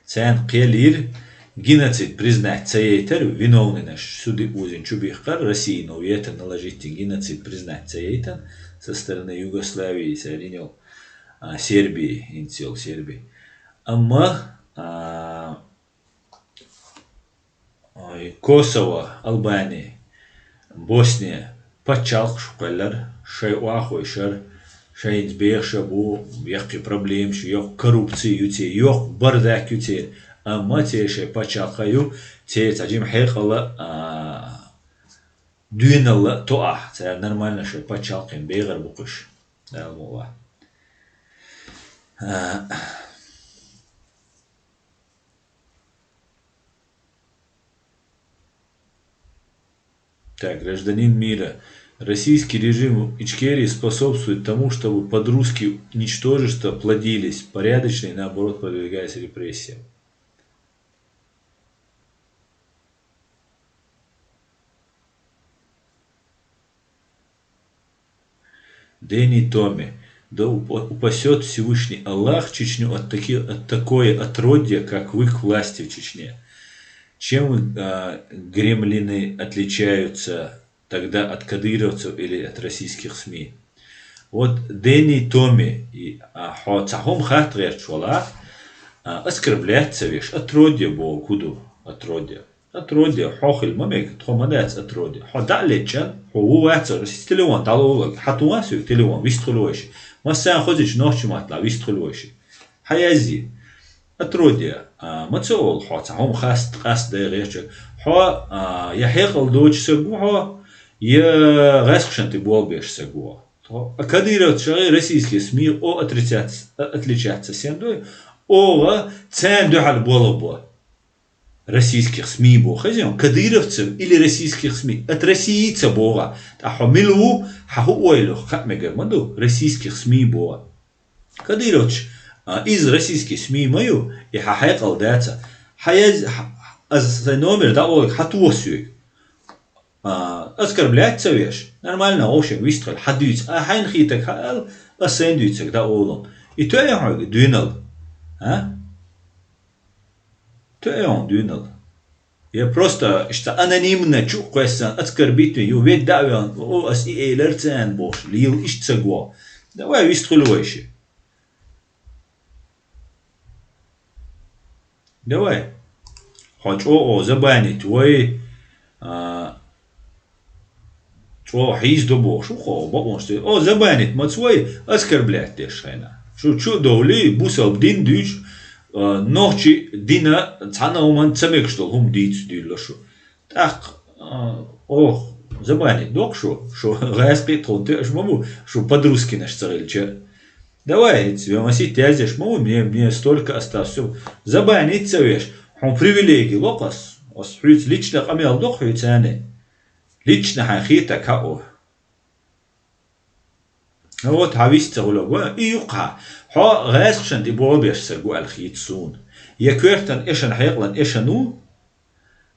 царна кхел йира геноцид признать ца яйтар виновныйнаш, суде озийна чу бихкар, Россия но вето наложить геноцид признать ца яйтан со стороны Югославии, цара йина йолу, а, Сербии, хӀинца йолу Сербии. Амма, а, Ой, Косово, Албания, Босния пачхьалкхаш кхоьллира, шайн охьахойшара, шайнца бехаш бу, яккхий проблемаш ю, йоккха коррупци ю церан, йоккха бардак ю церан, амма церан шайн пачхьалкх ю, церан цхьа жима хьекъал а, доьналла а тоьуш, цара нормально шайн пачхьалкхана бегӀар бу кхуьш. Дала мукъ лахь. А, Так, гражданин мира. Российский режим в Ичкерии способствует тому, чтобы подростки ничтожества плодились, порядочные, наоборот, подвергаясь репрессиям. Дени Томи. Да уп-, упасёт Всевышний Аллах Чечню от таки-, от такое отродье, как вы, к власти в Чечне. Чем вы, а, гремлины, отличаются тогда от кадыровцев или от российских СМИ? Вот Дени Томи, и, а, хьо цхьа хӀума хатта гӀерташ валахь, а, оскорблять ца веш, отродье боху хӀун ду, отродье. Отродье, хьо хила ма мега, тхо ма дац отродье. Хьо дӀа а леччан, хьо ву вац, аса телефон дӀалолаг. Хьан ту ван соьга телефон, вистхуьлу вайши. Массарна хозича нохчи маттахь вистхуьлу вайши. Хьан язъе? Отродье, а, ма ца олу хьо, цхьа хӀума хаст, къаст дай гӀерташ. Хьо, а, я хьекъал доцу саг ву хьо, я гӀаьскхашан тӀе болх беш саг ву хьо. Тхо, а кадыровцы шагӀе российский СМИ о отрицать, а, отличаться сен дуй, оха царна дуьхьал болх бо. Российских СМИ боху хезий, кадыровцев или российских СМИ? От России ца боху. Ткъа хьо мила ву, хьан хӀун ойла ю, хаа мегар ма ду, российских СМИ боху. Кадыровцаш, а, иза российский СМИ ма ю, и хьан хьекъал дац. Хьан яз-, хьан, аса сайн номер дӀаолаг, хьан тоху соьга. А, оскорблять ца веш, нормально, в общем, вистхуьлу, хьан дуьйцу, а хьайна хийтаг хьан аьлла, аса сайн дуьйцург дӀаолу. И тоьа хьоьга дуьйналла? А? Тоьа хьуна дуьйналла. Я просто иштта анонимно чу а кхоьссина, оскорбить вина, ю ведда а веана, о, ас и элира царна бохуш, лела иштта ца го. Давай вистхуьлу вайши. Давай. Хьо чӀогӀа забанить вай, а, чӀогӀа хьийзадо бохуш ву хьо, бакъонаш тӀе. О, забанить маца вай, оскорблять деш хьайна. Шу чу а довлий, бусалба дин дуьйцу, а, нохчи дина цхьана а хӀуманна ца мегаш долу хӀума дийца дуьйло шу. ТӀаккха, а, ох, забанить доккху шу, шу гӀаьскхи а тхуна тоьаш ма бу, шу подрузкинаш ца хилча. Давай, хӀинца, вен масийтта яздеш ма ву, мне, мне столько осталось, всё. Забанить ца веш, хьуна привилеги ло-кх ас. Ас хьуьца лично къамел до-кх хьуьца, а не. Лично хьайн хийтаг хьао. Вот, хьан вист ца гӀулло го, и юккъахь. Хьо гӀаьскхашан тӀе болх беш саг ву аьлла хийца суна. Я коьртан эшан хьекъалан эшан ву,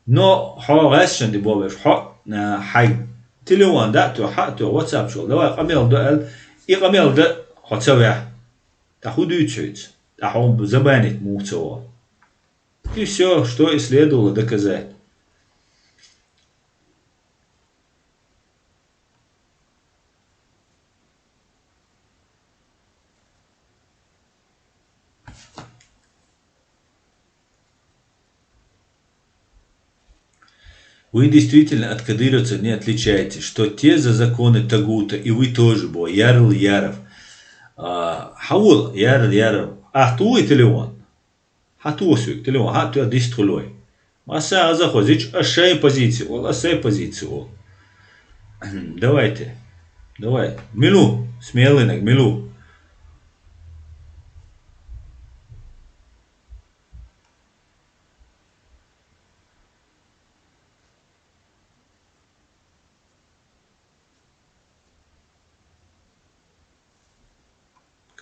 но хьо гӀаьсшан де бовлаш, хьо, а, хьай телефон дӀа а тоьхна, хьа а тоьхна, WhatsApp чу, давай къамел до аьлла, и къамел дан хьо ца ваьхьа. ТӀаккха хӀун дуьйцу хьоьца? ТӀаккха хьо забанить муха ца ваху? И всё, что и следовало доказать. Вы действительно от кадыровцев не отличаетесь, что те за законы Тагута, и вы тоже, бо, Ярл Яров. А, хьавол, Ярл Яров. Ахьа тухий телефон? Хьа тухий соьга телефон, хьа а тоьхна дистхуьлой. Масса аза хозич, а шайн позици ол, а шайн позици ол. Давайте. Давай. Милу, смелый наг, милу.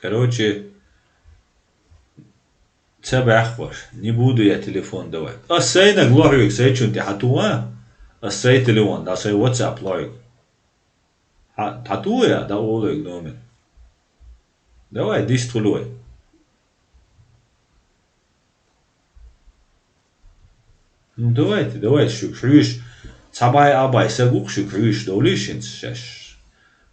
Короче, ца баьххаш, не буду я телефон давать. Ас сайнаг лохьуьг, сай чун тӀе хьату а? Ас сай телефон, да сай WhatsApp лохьуьг. Хьа-, хьату я, да олуьг номер. Давай, дистхуьлой. Ну, давайте, давайте, шуьга хьуьйш. Цхьа бай а бай, са гукъ шуьга хьуьйш, довлий шинца шаьш.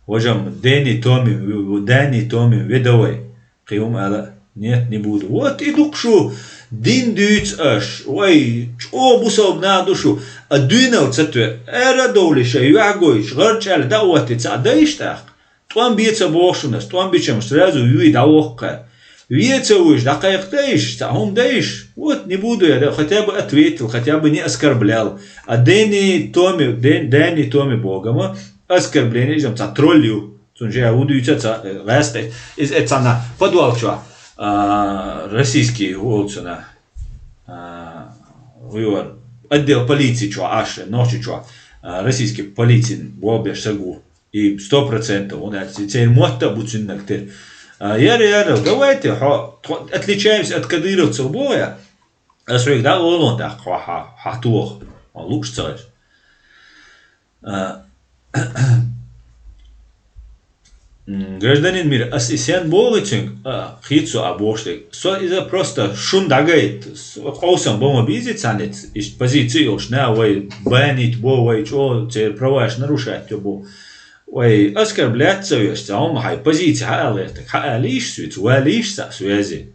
Важам, Дени Томи, Дани Томи, ве давай. Кхиум ала, нет, не буду. Вот и дукъ шу, дин дуьйцу аш, вай, чӀо бусалба нах ду шу, а дуьйнал ца тоь, ара довлий шай, юьхь гойш, гӀарчӀаьлла даъватти ца а дайш тӀаккха. ТӀом бе ца боху шуна ас, тӀом бичам сразу юй дӀавоккха. Ве ца вуьйш, дӀакхайкха дайш, цхьа хӀума дайш. Вот, не буду я, да, хотя бы ответил, хотя бы не оскорблял. А Дени Томи, Ден-, Дани Томи богама оскорбление, изам цхьа тролль ю. Цунна ша хӀун дуьйцу ца, э, гӀаьста, иза э цхьана подвал чохь, а, российский волу цунна, а, вуьйвар, отдел полиции чохь, аш, нохчи чохь, а, российский полицин болх беш саг ву. И сто процентов, хӀунда аьлча церан мотт а бу цуьннаг тера. А, яра, яра, давайте, хьо, тхо отличаемся от кадыровцев, боху я. Ас хьоьга дӀа олу тӀаккха, хьо хьа, хьа тоха, хьо лууш ца гӀерта. А, м, гражданин мира, ас и сен боху цуьнга, а, хийца со а бохуш дерг. Со иза просто шун дӀагайта, с-, къовсам бо ма бийзи цхьаьнца, иштта позиция йолуш, на вай банить бо, вай чӀо церан праваш нарушать йо бо. Вай оскорблять ца веш, цхьа хӀума хьайн позиция хьаала гӀертарг, хьаалийша соьца, валийша цхьаъ связи.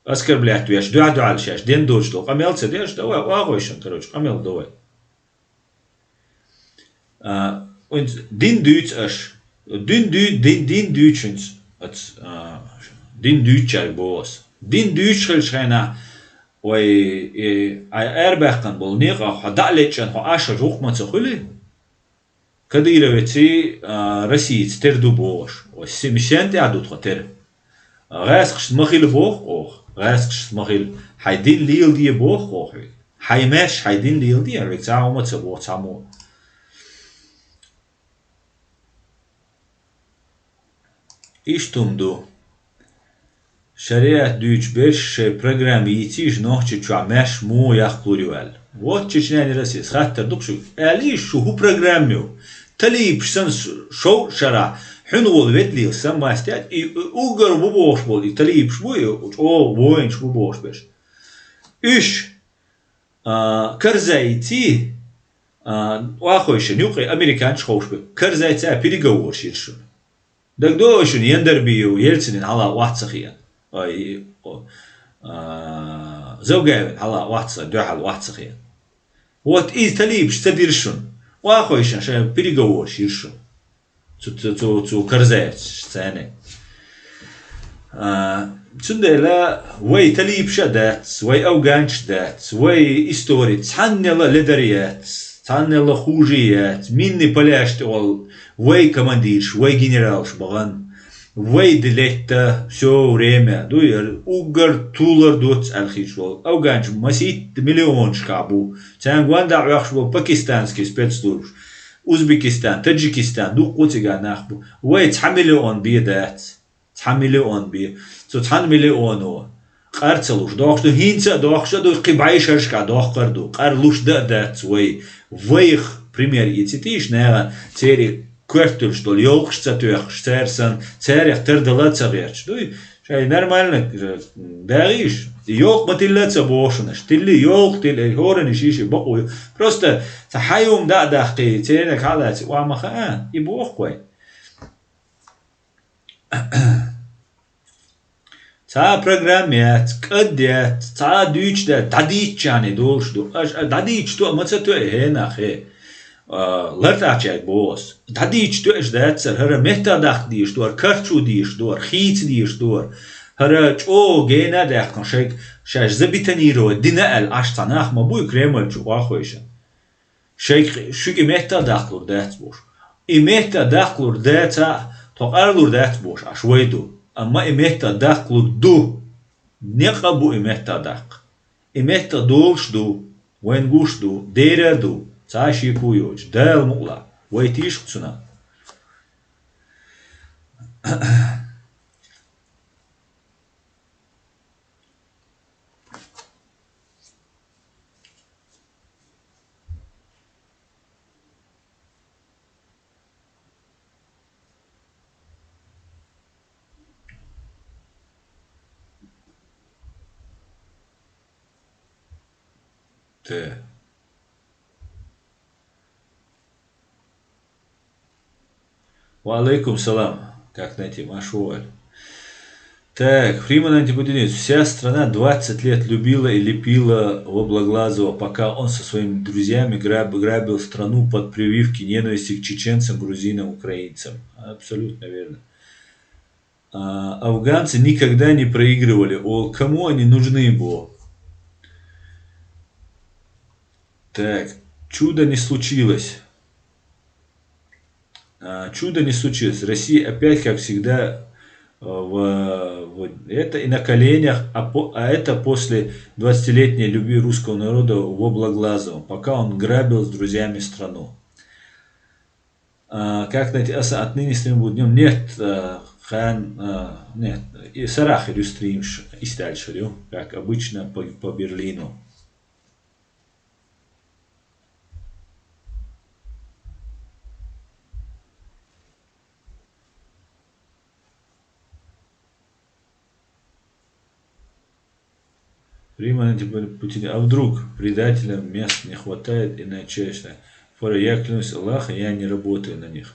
Оскорблять веш, дуьхь-дуьхьал шаьш ден доцуш долу къамел ца деш, давай, охьахойшан, короче, къамел давай. А, вайн дин дуьйцу аш. Дин дуьй-, дин, дин дуьйцучуьнца ац, а, дин дуьйцучаьрга боху ас. Дин дуьйцуш хилча хенахь, вай, и, ай, арабаьккхина болу некъа хьо дӀа а лечкъина, хьо Ӏаш гӀукх ма ца хуьлий? Кадыровеций, а, Россица тера ду бохуш. Вай си-, сен тӀехь ду тхо тера? ГӀаьскхашца ма хила боху оха. ГӀаьскхашца ма хила. Хьайн дин леладе боху оха хьоьга. Хьайн маьш, хьайн дин леладе, хьоьга цхьа а хӀума ца боху цхьаммо. Иштта хӀума ду. Шариат дуьйцу берш шайн программа йийцийша Нохчийчохь маьш муха яккхалур ю аьлла. Вот Чечня не Россия, хаттар ду-кх шуьга. Аьллий шу хӀун программа ю? Талипаш санна ш-, шовзткъа шарахь хьуьнан волу ведда лела санна мастет, и уггар бу бохуш болу, и талипаш бу, и чӀогӀа воинаш бу бохуш берш. Уьш, а, Карзайций, а, охьахойшина юкъе американцаш ховш бу. Карзайца переговорш йира шуна. ДагадогӀий шуна, Яндарбиев Ельцинан хьалха охьа ца хиъна? Ой, о, а, Завгаевн хьалха охьа ца, дуьхьал охьа ца хиъна? Вот иза талипаш ца дира шуна. Охьахойшина шайн переговорш йира шуна. Цу, цу, цу, цу Карзаевцашца цхьаьна. А, цундела вай талипаш а дац, вай афганцаш а дац, вай истори цхьаннела ледар яц, цхьаннела хуже яц, минни поляш тӀе волу вай командирш, вай генералш бахана, вай де летта всё время, дуй, уггар тулар доццу аьлла хеташ волу. Афганцаш масийтта миллионашкахь бу, царна гонда Ӏоьхуш болу пакистанский спецслужбаш, Узбекистан, Таджикистан, дуккха а цигахь нах бу. Вай цхьа миллион бен дац. Цхьа миллион бен. Цу цхьана миллионо Къар ца луш дохуш ду, хӀинца а дохуш а ду, кхин бӀешерашкахь дохкар ду. Къар луш дан а дац вай. Вайх пример эцийта иш, наха церан коьрталуш долу йовлакхаш ца тоьхуш, цара санна, царах тардала а ца гӀерташ дуй. Шайн нормально, э, дагӀийша. Йовлакх ма тилла а ца боху шуна аша. Тилли йовлакх, тилли, хӀоранна шиша бакъо ю. Просто цхьа хьайна дӀа а даккхий, церниг хьалаца, ва ма хаьа, и боху вай. Цхьа а программа яц, кӀад яц, цхьа а дуьйцуш дац, дӀадийцчарний долуш ду. Аша, а, дӀадийцича тоьа ма ца тоьа хӀенах, хӀе. А, лартӀахчаьрга боху ас. ДӀадийцича тоьаш дац цара, хӀара меттах даккха дезаш ду, хӀара карчо дезаш ду, хӀара хийца дезаш ду, хӀара чӀогӀа гена а даьккхина шайга, шаьш забетонировать дина аьлла, Ӏаш цхьа нах ма буй Кремль чу охьахевшина. Шайга, шуьга и меттах даккхалур дац бохуш. И меттах даккхалур дацахь, тхо къарлур дац бохуш, Ӏаш вай ду. Амма и меттах даккхалур ду. Некъ а бу и меттах даккха. И меттах долуш ду, вайн гуш ду, дера а ду, цхьа а шеко йоцуш, Дала мукъ лахь, вай тийша-кх цунах. Тэ. Ва алейкум салам. Как найти Машуаль? Так, Фриман Антипутинец. Вся страна двадцать лет любила и лепила Воблаглазова, пока он со своими друзьями граб-, грабил страну под прививки ненависти к чеченцам, грузинам, украинцам. Абсолютно верно. А, афганцы никогда не проигрывали. О, кому они нужны были? Так, чудо не случилось. А, чудо не случилось. Россия опять, как всегда, э, в, в это и на коленях, а, по- а это после двадцатилетней любви русского народа Воблаглазова, пока он грабил с друзьями страну. А, как найти, аса отныне стрим будет днём? Нет, а, хан, а, нет. И сарахир стрим ш- исталь шарю, как обычно, по, по Берлину. Римляне теперь Путин. А вдруг предателям мест не хватает и на честь? Фора, я клянусь Аллахом, я не работаю на них.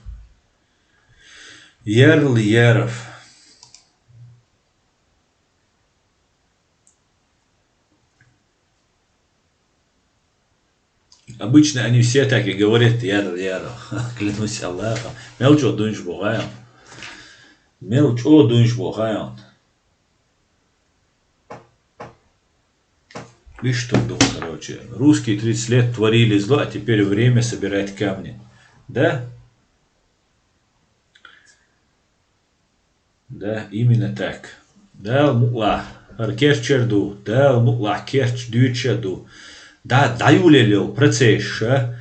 Ярл Яров. Обычно они все так и говорят, Ярл, Ярл, клянусь Аллахом. Мел чӀогӀа дуйнаш бу хьайна. Мел чӀогӀа дуйнаш бу хьайна. Видишь, что думал, короче. Русские тридцать лет творили зло, а теперь время собирать камни. Да? Да, именно так. Дала мукъ лахь, хӀара керчара ду, Дала мукъ лахь, керча дуьйцуш а ду. Да, дӀаюллал йолу процесс ша,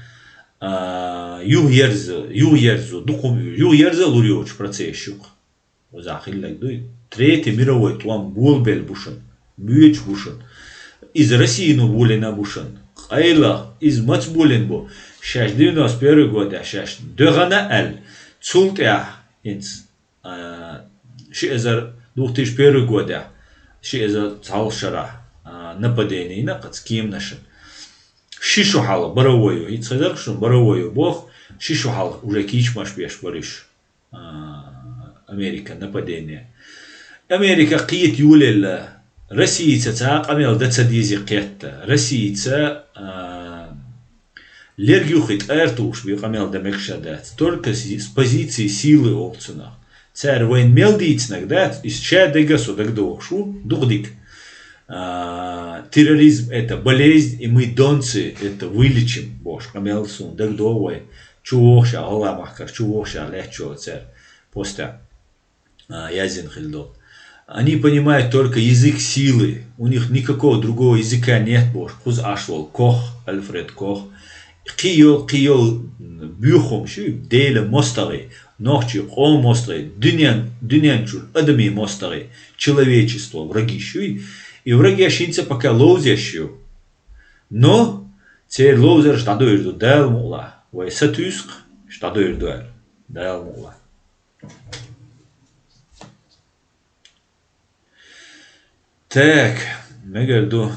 а, юхаерза, юхаерзо, дукха хӀума юьйцу, юхаерза а лур йоцу процесс ю-кх. Оза хилларг дуй. Третий мировой тӀом болабелла бу шуна, боьдуш бу шуна. Иза Россино болийна бу шуна. Къайлаха, иза маца болийна бу? Шаьш девяносто первый годехь шаьш дуьгӀна аьлла, цул тӀаьхьа хӀинца а, ши эзар две тысячи первый годехь, ши эзар цхьаллаш шарахь, а, нападение йина кхаца кеманашна. Ши шу хьалха, Боровой, хӀинца хезара шуна, Боровой боху, ши шу хьалха уже кийчамаш беш бара уьш, а, Америка нападение. Америка кхета йолаелла, Россица цхьа а къамел дан ца дезий кхетта. Россица, а, лерг юххе тӀара тухуш бен къамел дан мегаш а дац. Только с, с позиции силы олу цунах. Цара вайна мел дийцинарг дац, иза ша дага со дагадогӀуш ву, дукха дика. А, терроризм это болезнь, и мы донцы это вылечим, бохуш къамел суна дагадогӀу вай. Чу вохуш а гӀалгӀа махкара, чу вохуш а лаьтташ йолу цара постехь. А, яздина хилла долу. Они понимают только язык силы. У них никакого другого языка нет, бохуш, кхуза Ӏаш волу Кох, Альфред Кох. Кхин йолу, кхин йолу боьхамаш ю, Делан мостагӀий, нохчийн къоман мостагӀий, дуьнен, дуьнен чуьра адамийн мостагӀий, человечество враги ю. И врагаш хӀинца пока ловзаш ю. Но церан ловзараш дӀадуьйр ду, Дала мукъ лахь. Вай сатуьйсу-кх, уьш дӀадуьйр ду аьлла. Дала мукъ лахь. Так, мегар ду.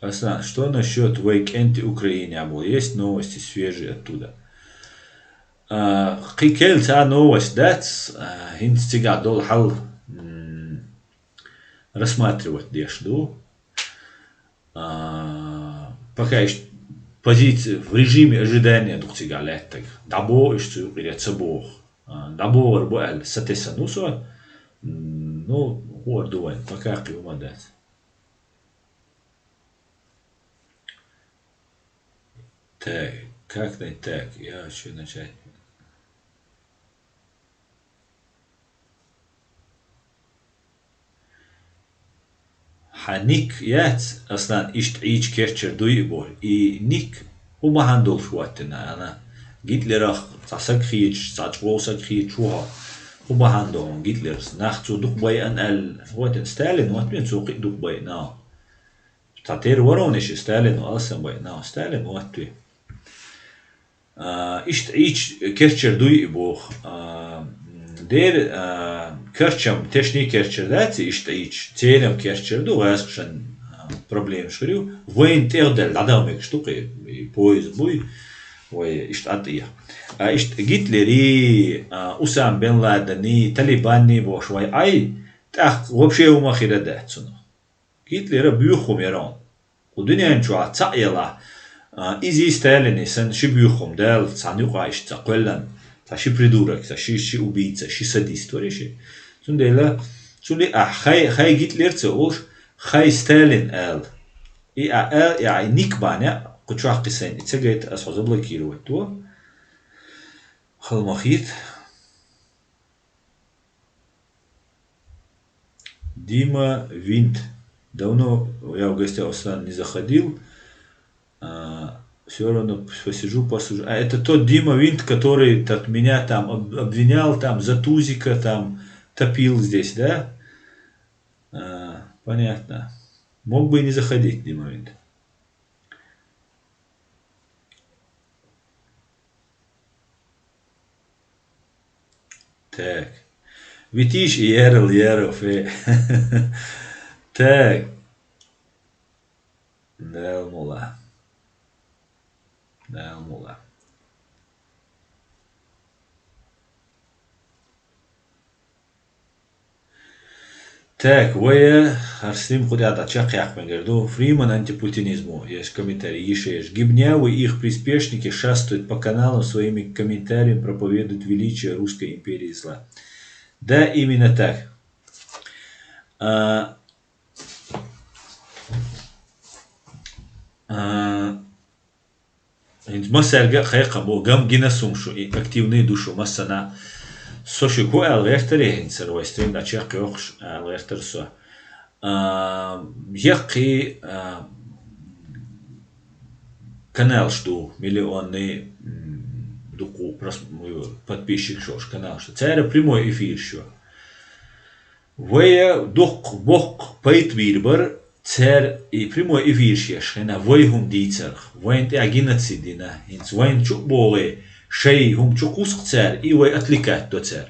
Аслан, что насчёт вай кӀентий Украинехь болу? Есть новости свежие оттуда? А, кхин кхел цхьа а новость дац, а, хӀинца цигахь долу хьал, м, рассматривать деш ду. А, пока иштта позиция в режиме ожидания ду-кх цигахь лаьттарг. ДӀабоху уьш цу юкъера я ца боху. А, дӀабохур бу аьлла, сатесна ву со. М, ну, хӀора ду вайн, пока кхин хӀума дац. Так, как не так? Я хочу начать. Хьан ник яц, Аслан, иштта Ӏийча керчар дуй и боху? И ник хӀун бахьана долуш хӀоттина, Ана? Гитлерах цхьа саг хеташ, цхьа чӀогӀа саг хеташ ву хьо. ХӀун бахьана долу Гитлерс? Нах цо дукха байъина аьлла хӀоттина? Сталин хӀоттина цо кхин а дукха байъина нах. Цхьа тера Воронеж и Сталин алсам байъина нах. Сталин хӀоттаве. А, иштта Ӏийча керчар дуй и боху. А, дера, а, керчам тешний керчар дац и иштта Ӏийча, церам керчар ду, гӀазкхашан, а, проблемаш хир ю. Вайна тӀехдаьлла дӀадаха мегаш ду кхе, и поезд буй, вай иштта а тӀех. А, иштта Гитлери, а, Усам бен Ладени, Талибанни бохуш вай Ӏай, тӀаккха вообще хӀума хир а дац цунах. Гитлера боьха хӀума яра хьуна. Кху дуьнен чохь цхьаъ ялахь, а, изий, Сталиний санна ши боьха хӀума Дала цхьана юкъа иштта ца кхоьллина, цхьа ши придурок, цхьа ши, ши убийца, ши садист вара ши. Цундела, цундела ахь хай, хай Гитлер ца олуш, хай Сталин ала. И а, а, и а, и ник бан яа, кху чохь кхин сайна и ца гайта, ас хьо заблокировать до. Хала ма хета. Дима Винт. Давно я в гостях у Слана не заходил. А, все равно посижу, послушаю. А, это тот Дима Винт, который так меня там об- обвинял, там за тузика, там топил здесь, да? А, понятно. Мог бы и не заходить, Дима Винт. Так. Витиш и ярал яров, э. Так. Дала мукъ лахь. Дала мукъ лахь. Так, вая, Арслим кху тӀехь дӀа чекхъяккха мегар ду. Фриман антипутинизму, еш комментарий, йишеш. Гибнявы и их приспешники шастают по каналам своими комментариями, проповедуют величие русской империи зла. Да, именно так. А, а, ХӀинца массаьрга а кхайкхам бу, гам гина суна шу, и активный ду шу массана. Со шуьга хӀу аьлла гӀертарий хӀинца, вай стрим дӀа чекхйоккхуш аьлла гӀертар со. А, яккхий, а, каналш ду, миллионный, м, дукха прос-, подписчикаш йолуш каналш ду. Цара прямой эфирш ю. Вай дуккха боккха пайда бийр бара, цара и прямой эфирш еш хина, вай хӀума дийцарх, вайна тӀехь геноцид дина, хӀинца вайна чу а богӀий, шай хӀума чу кхуссу-кх цара, и вай отвлекать до цара.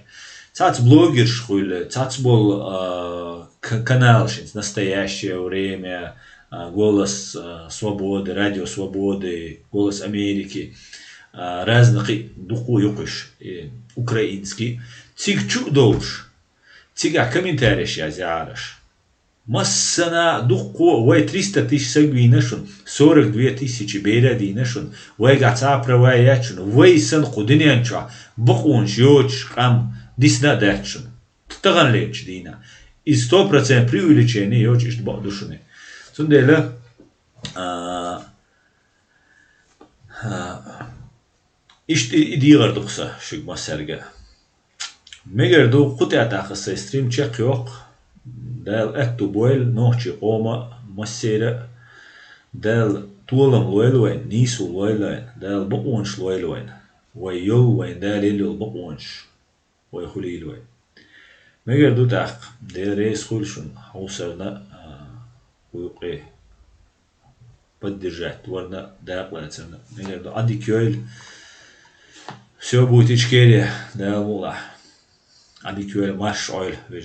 Цхьацца блогерш хуьлу, цхьацца болу, а, к-, каналаш хӀинца, Настоящее время, а, Голос, а, Свободы, Радио Свободы, Голос Америки, а, разный кхин дукха ю кхуьш, и украинский. Цига чу а долуш, цигахь комментареш язъяраш. Массана дуккха, вай триста тысяч саг вийна шуна, сорок две тысячи бер а дийна шуна, вайгахь цхьа а права яц шуна, вай санна кху дуьнен чохь бакъонаш йоцуш къам дисна а дац шуна. Таханлерчу дийнахь. Иза сто процент преувеличение йоцуш иштта бакъ ду шуна. Цундела, а, а, Иштта и, и дегӀар ду-кх сан шуьга массаьрга. Мегар ду, кху тӀе а тӀаккха сайн стрим чекхйоккху. Дала аьтту бойла нохчийн къоман а, массеран а. Дала толам лойла вайн, нийсо лойла вайн, Дала бакъонаш лойла вайн. Вай йолу, вайн Дала елла йолу бакъонаш. вай хулийла вай. Мегар ду тӀаккха, Дела реза хуьлда шуна, хьовсарна, а, вукхе поддержать варна, дакъалацарна. Мегар ду, Ӏадика йойла. Всё будет Ичкерия, Дала мукъалахь. Ӏадика йойла, марша Ӏойла, вежарий.